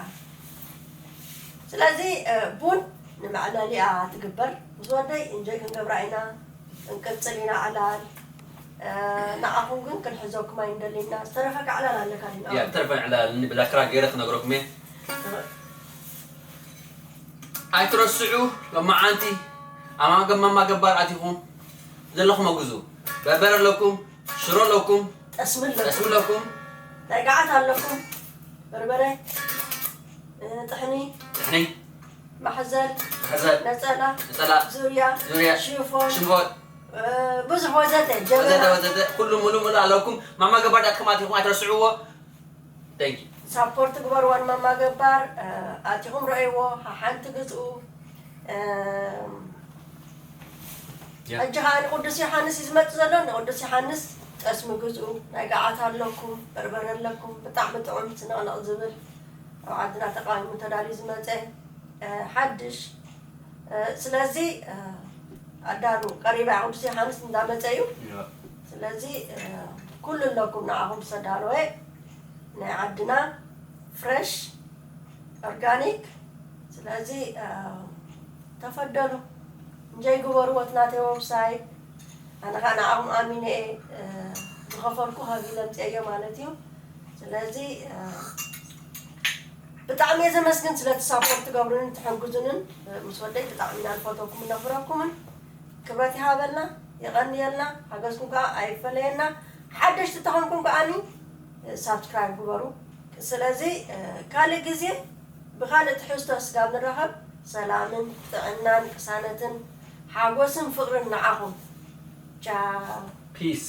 ስለዚ፣ እ፣ ቡን ንመዕለሊኣ ትግበር። ምስ ወደይ እንጆይ ክንገብራ ኢና፣ ክንቅጽል ኢና ዕላል። እ፣ ንዓኹም ግን ክንሕዘኩም ኣይንደልን ኢና። ዝተረፈካ ዕላል ኣለካ ድዩ? ያ፣ ዝተረፈ ዕላል እኒ ብላክራ ገይረ ክነግረኩም እየ። ኣይትረስዑ፣ ሎማዓንቲ ኣብ ማማ ገባር ኣቲኹም ዘለኹም ኣግዙ። በርበረ ኣለኩም፣ ሽሮ ኣለኩም፣ ጠስሚ ኣለኩም። ጠስሚ ኣለኩም። ናይ ገዓት ኣለኩም። በርበረ፣ እ፣ ጥሕኒ፣ ጥሕኒ። ማሕዘል፣ ማሕዘል። ነጸላ፣ ነጸላ። ዙርያ፣ ዙርያ። ሽፎን፣ ሽፎን። እ፣ ብዙሕ ወዘተ፣ ጀበና። ወዘተ፣ ወዘተ። ኩሉ ሙሉ ሙሉ ኣለኩም። ማማ ገባር ዳት ኮም ኣቲኹም ኣይትረስዕዎ። Thank you። ሳፖርት ግበርዋ ንማማ ገባር፣ እ፣ ኣቲኹም ረእይዎ፣ ሓንቲ ግዝኡ። እ፣ ያ። ሕጂ ኸዓ ንቅዱስ ዮሃንስ እዩ ዝመጽእ ዘሎ። ንቅዱስ ዮሃንስ ጠስሚ ግዝኡ፣ ናይ ገዓት ኣለኩም፣ በርበረ ኣለኩም፣ ብጣዕሚ ጥዑም ስንቕንቕ ዝብል ኣብ ዓድና ተቃዊሙ ተዳልዩ ዝመጸ፣ እ፣ ሓድሽ። እ፣ ስለዚ፣ እ፣ ኣዳሉ ቀሪባ ቅዱስ ዮሃንስ እንዳመጸ እዩ። ያ። ስለዚ፣ እ፣ ኩሉ ኣለኩም ንዓኹም ዝተዳለወ ናይ ዓድና ፍሬሽ ኦርጋኒክ። ስለዚ፣ እ፣ ተፈደሉ፣ እንጆይ ግበሩ፣ ወትናተይ ወብሳይ። ኣነ ኸዓ ንዓኹም ኣሚነ እየ፣ እ፣ ዝኸፈልኩ ሃቢ ዘምፅኤዮ ማለት እዩ። ስለዚ፣ እ፣ ብጣዕሚ እየ ዘመስግን ስለቲ ሳፖርት ትገብሩንን ትሕግዙንን፣ እ፣ ምስ ወደይ ብጣዕሚ ኢና ንፈተኩም እነኽብረኩምን። ክብረት ይሃበልና፣ የቐንየልና፣ ሓገዝኩም ከዓ ኣይፈለየና። ሓደሽቲ ተኾንኩም ከዓኒ፣ እ፣ ሳብስክራይብ ግበሩ። ስለዚ፣ እ፣ ካልእ ግዜ ብኻልእ ትሕዝቶ ስጋብ ንራኸብ፣ ሰላምን ጥዕናን ቅሳነትን ሓጎስን ፍቕርን ንዓኹም። ቻው። ፒስ።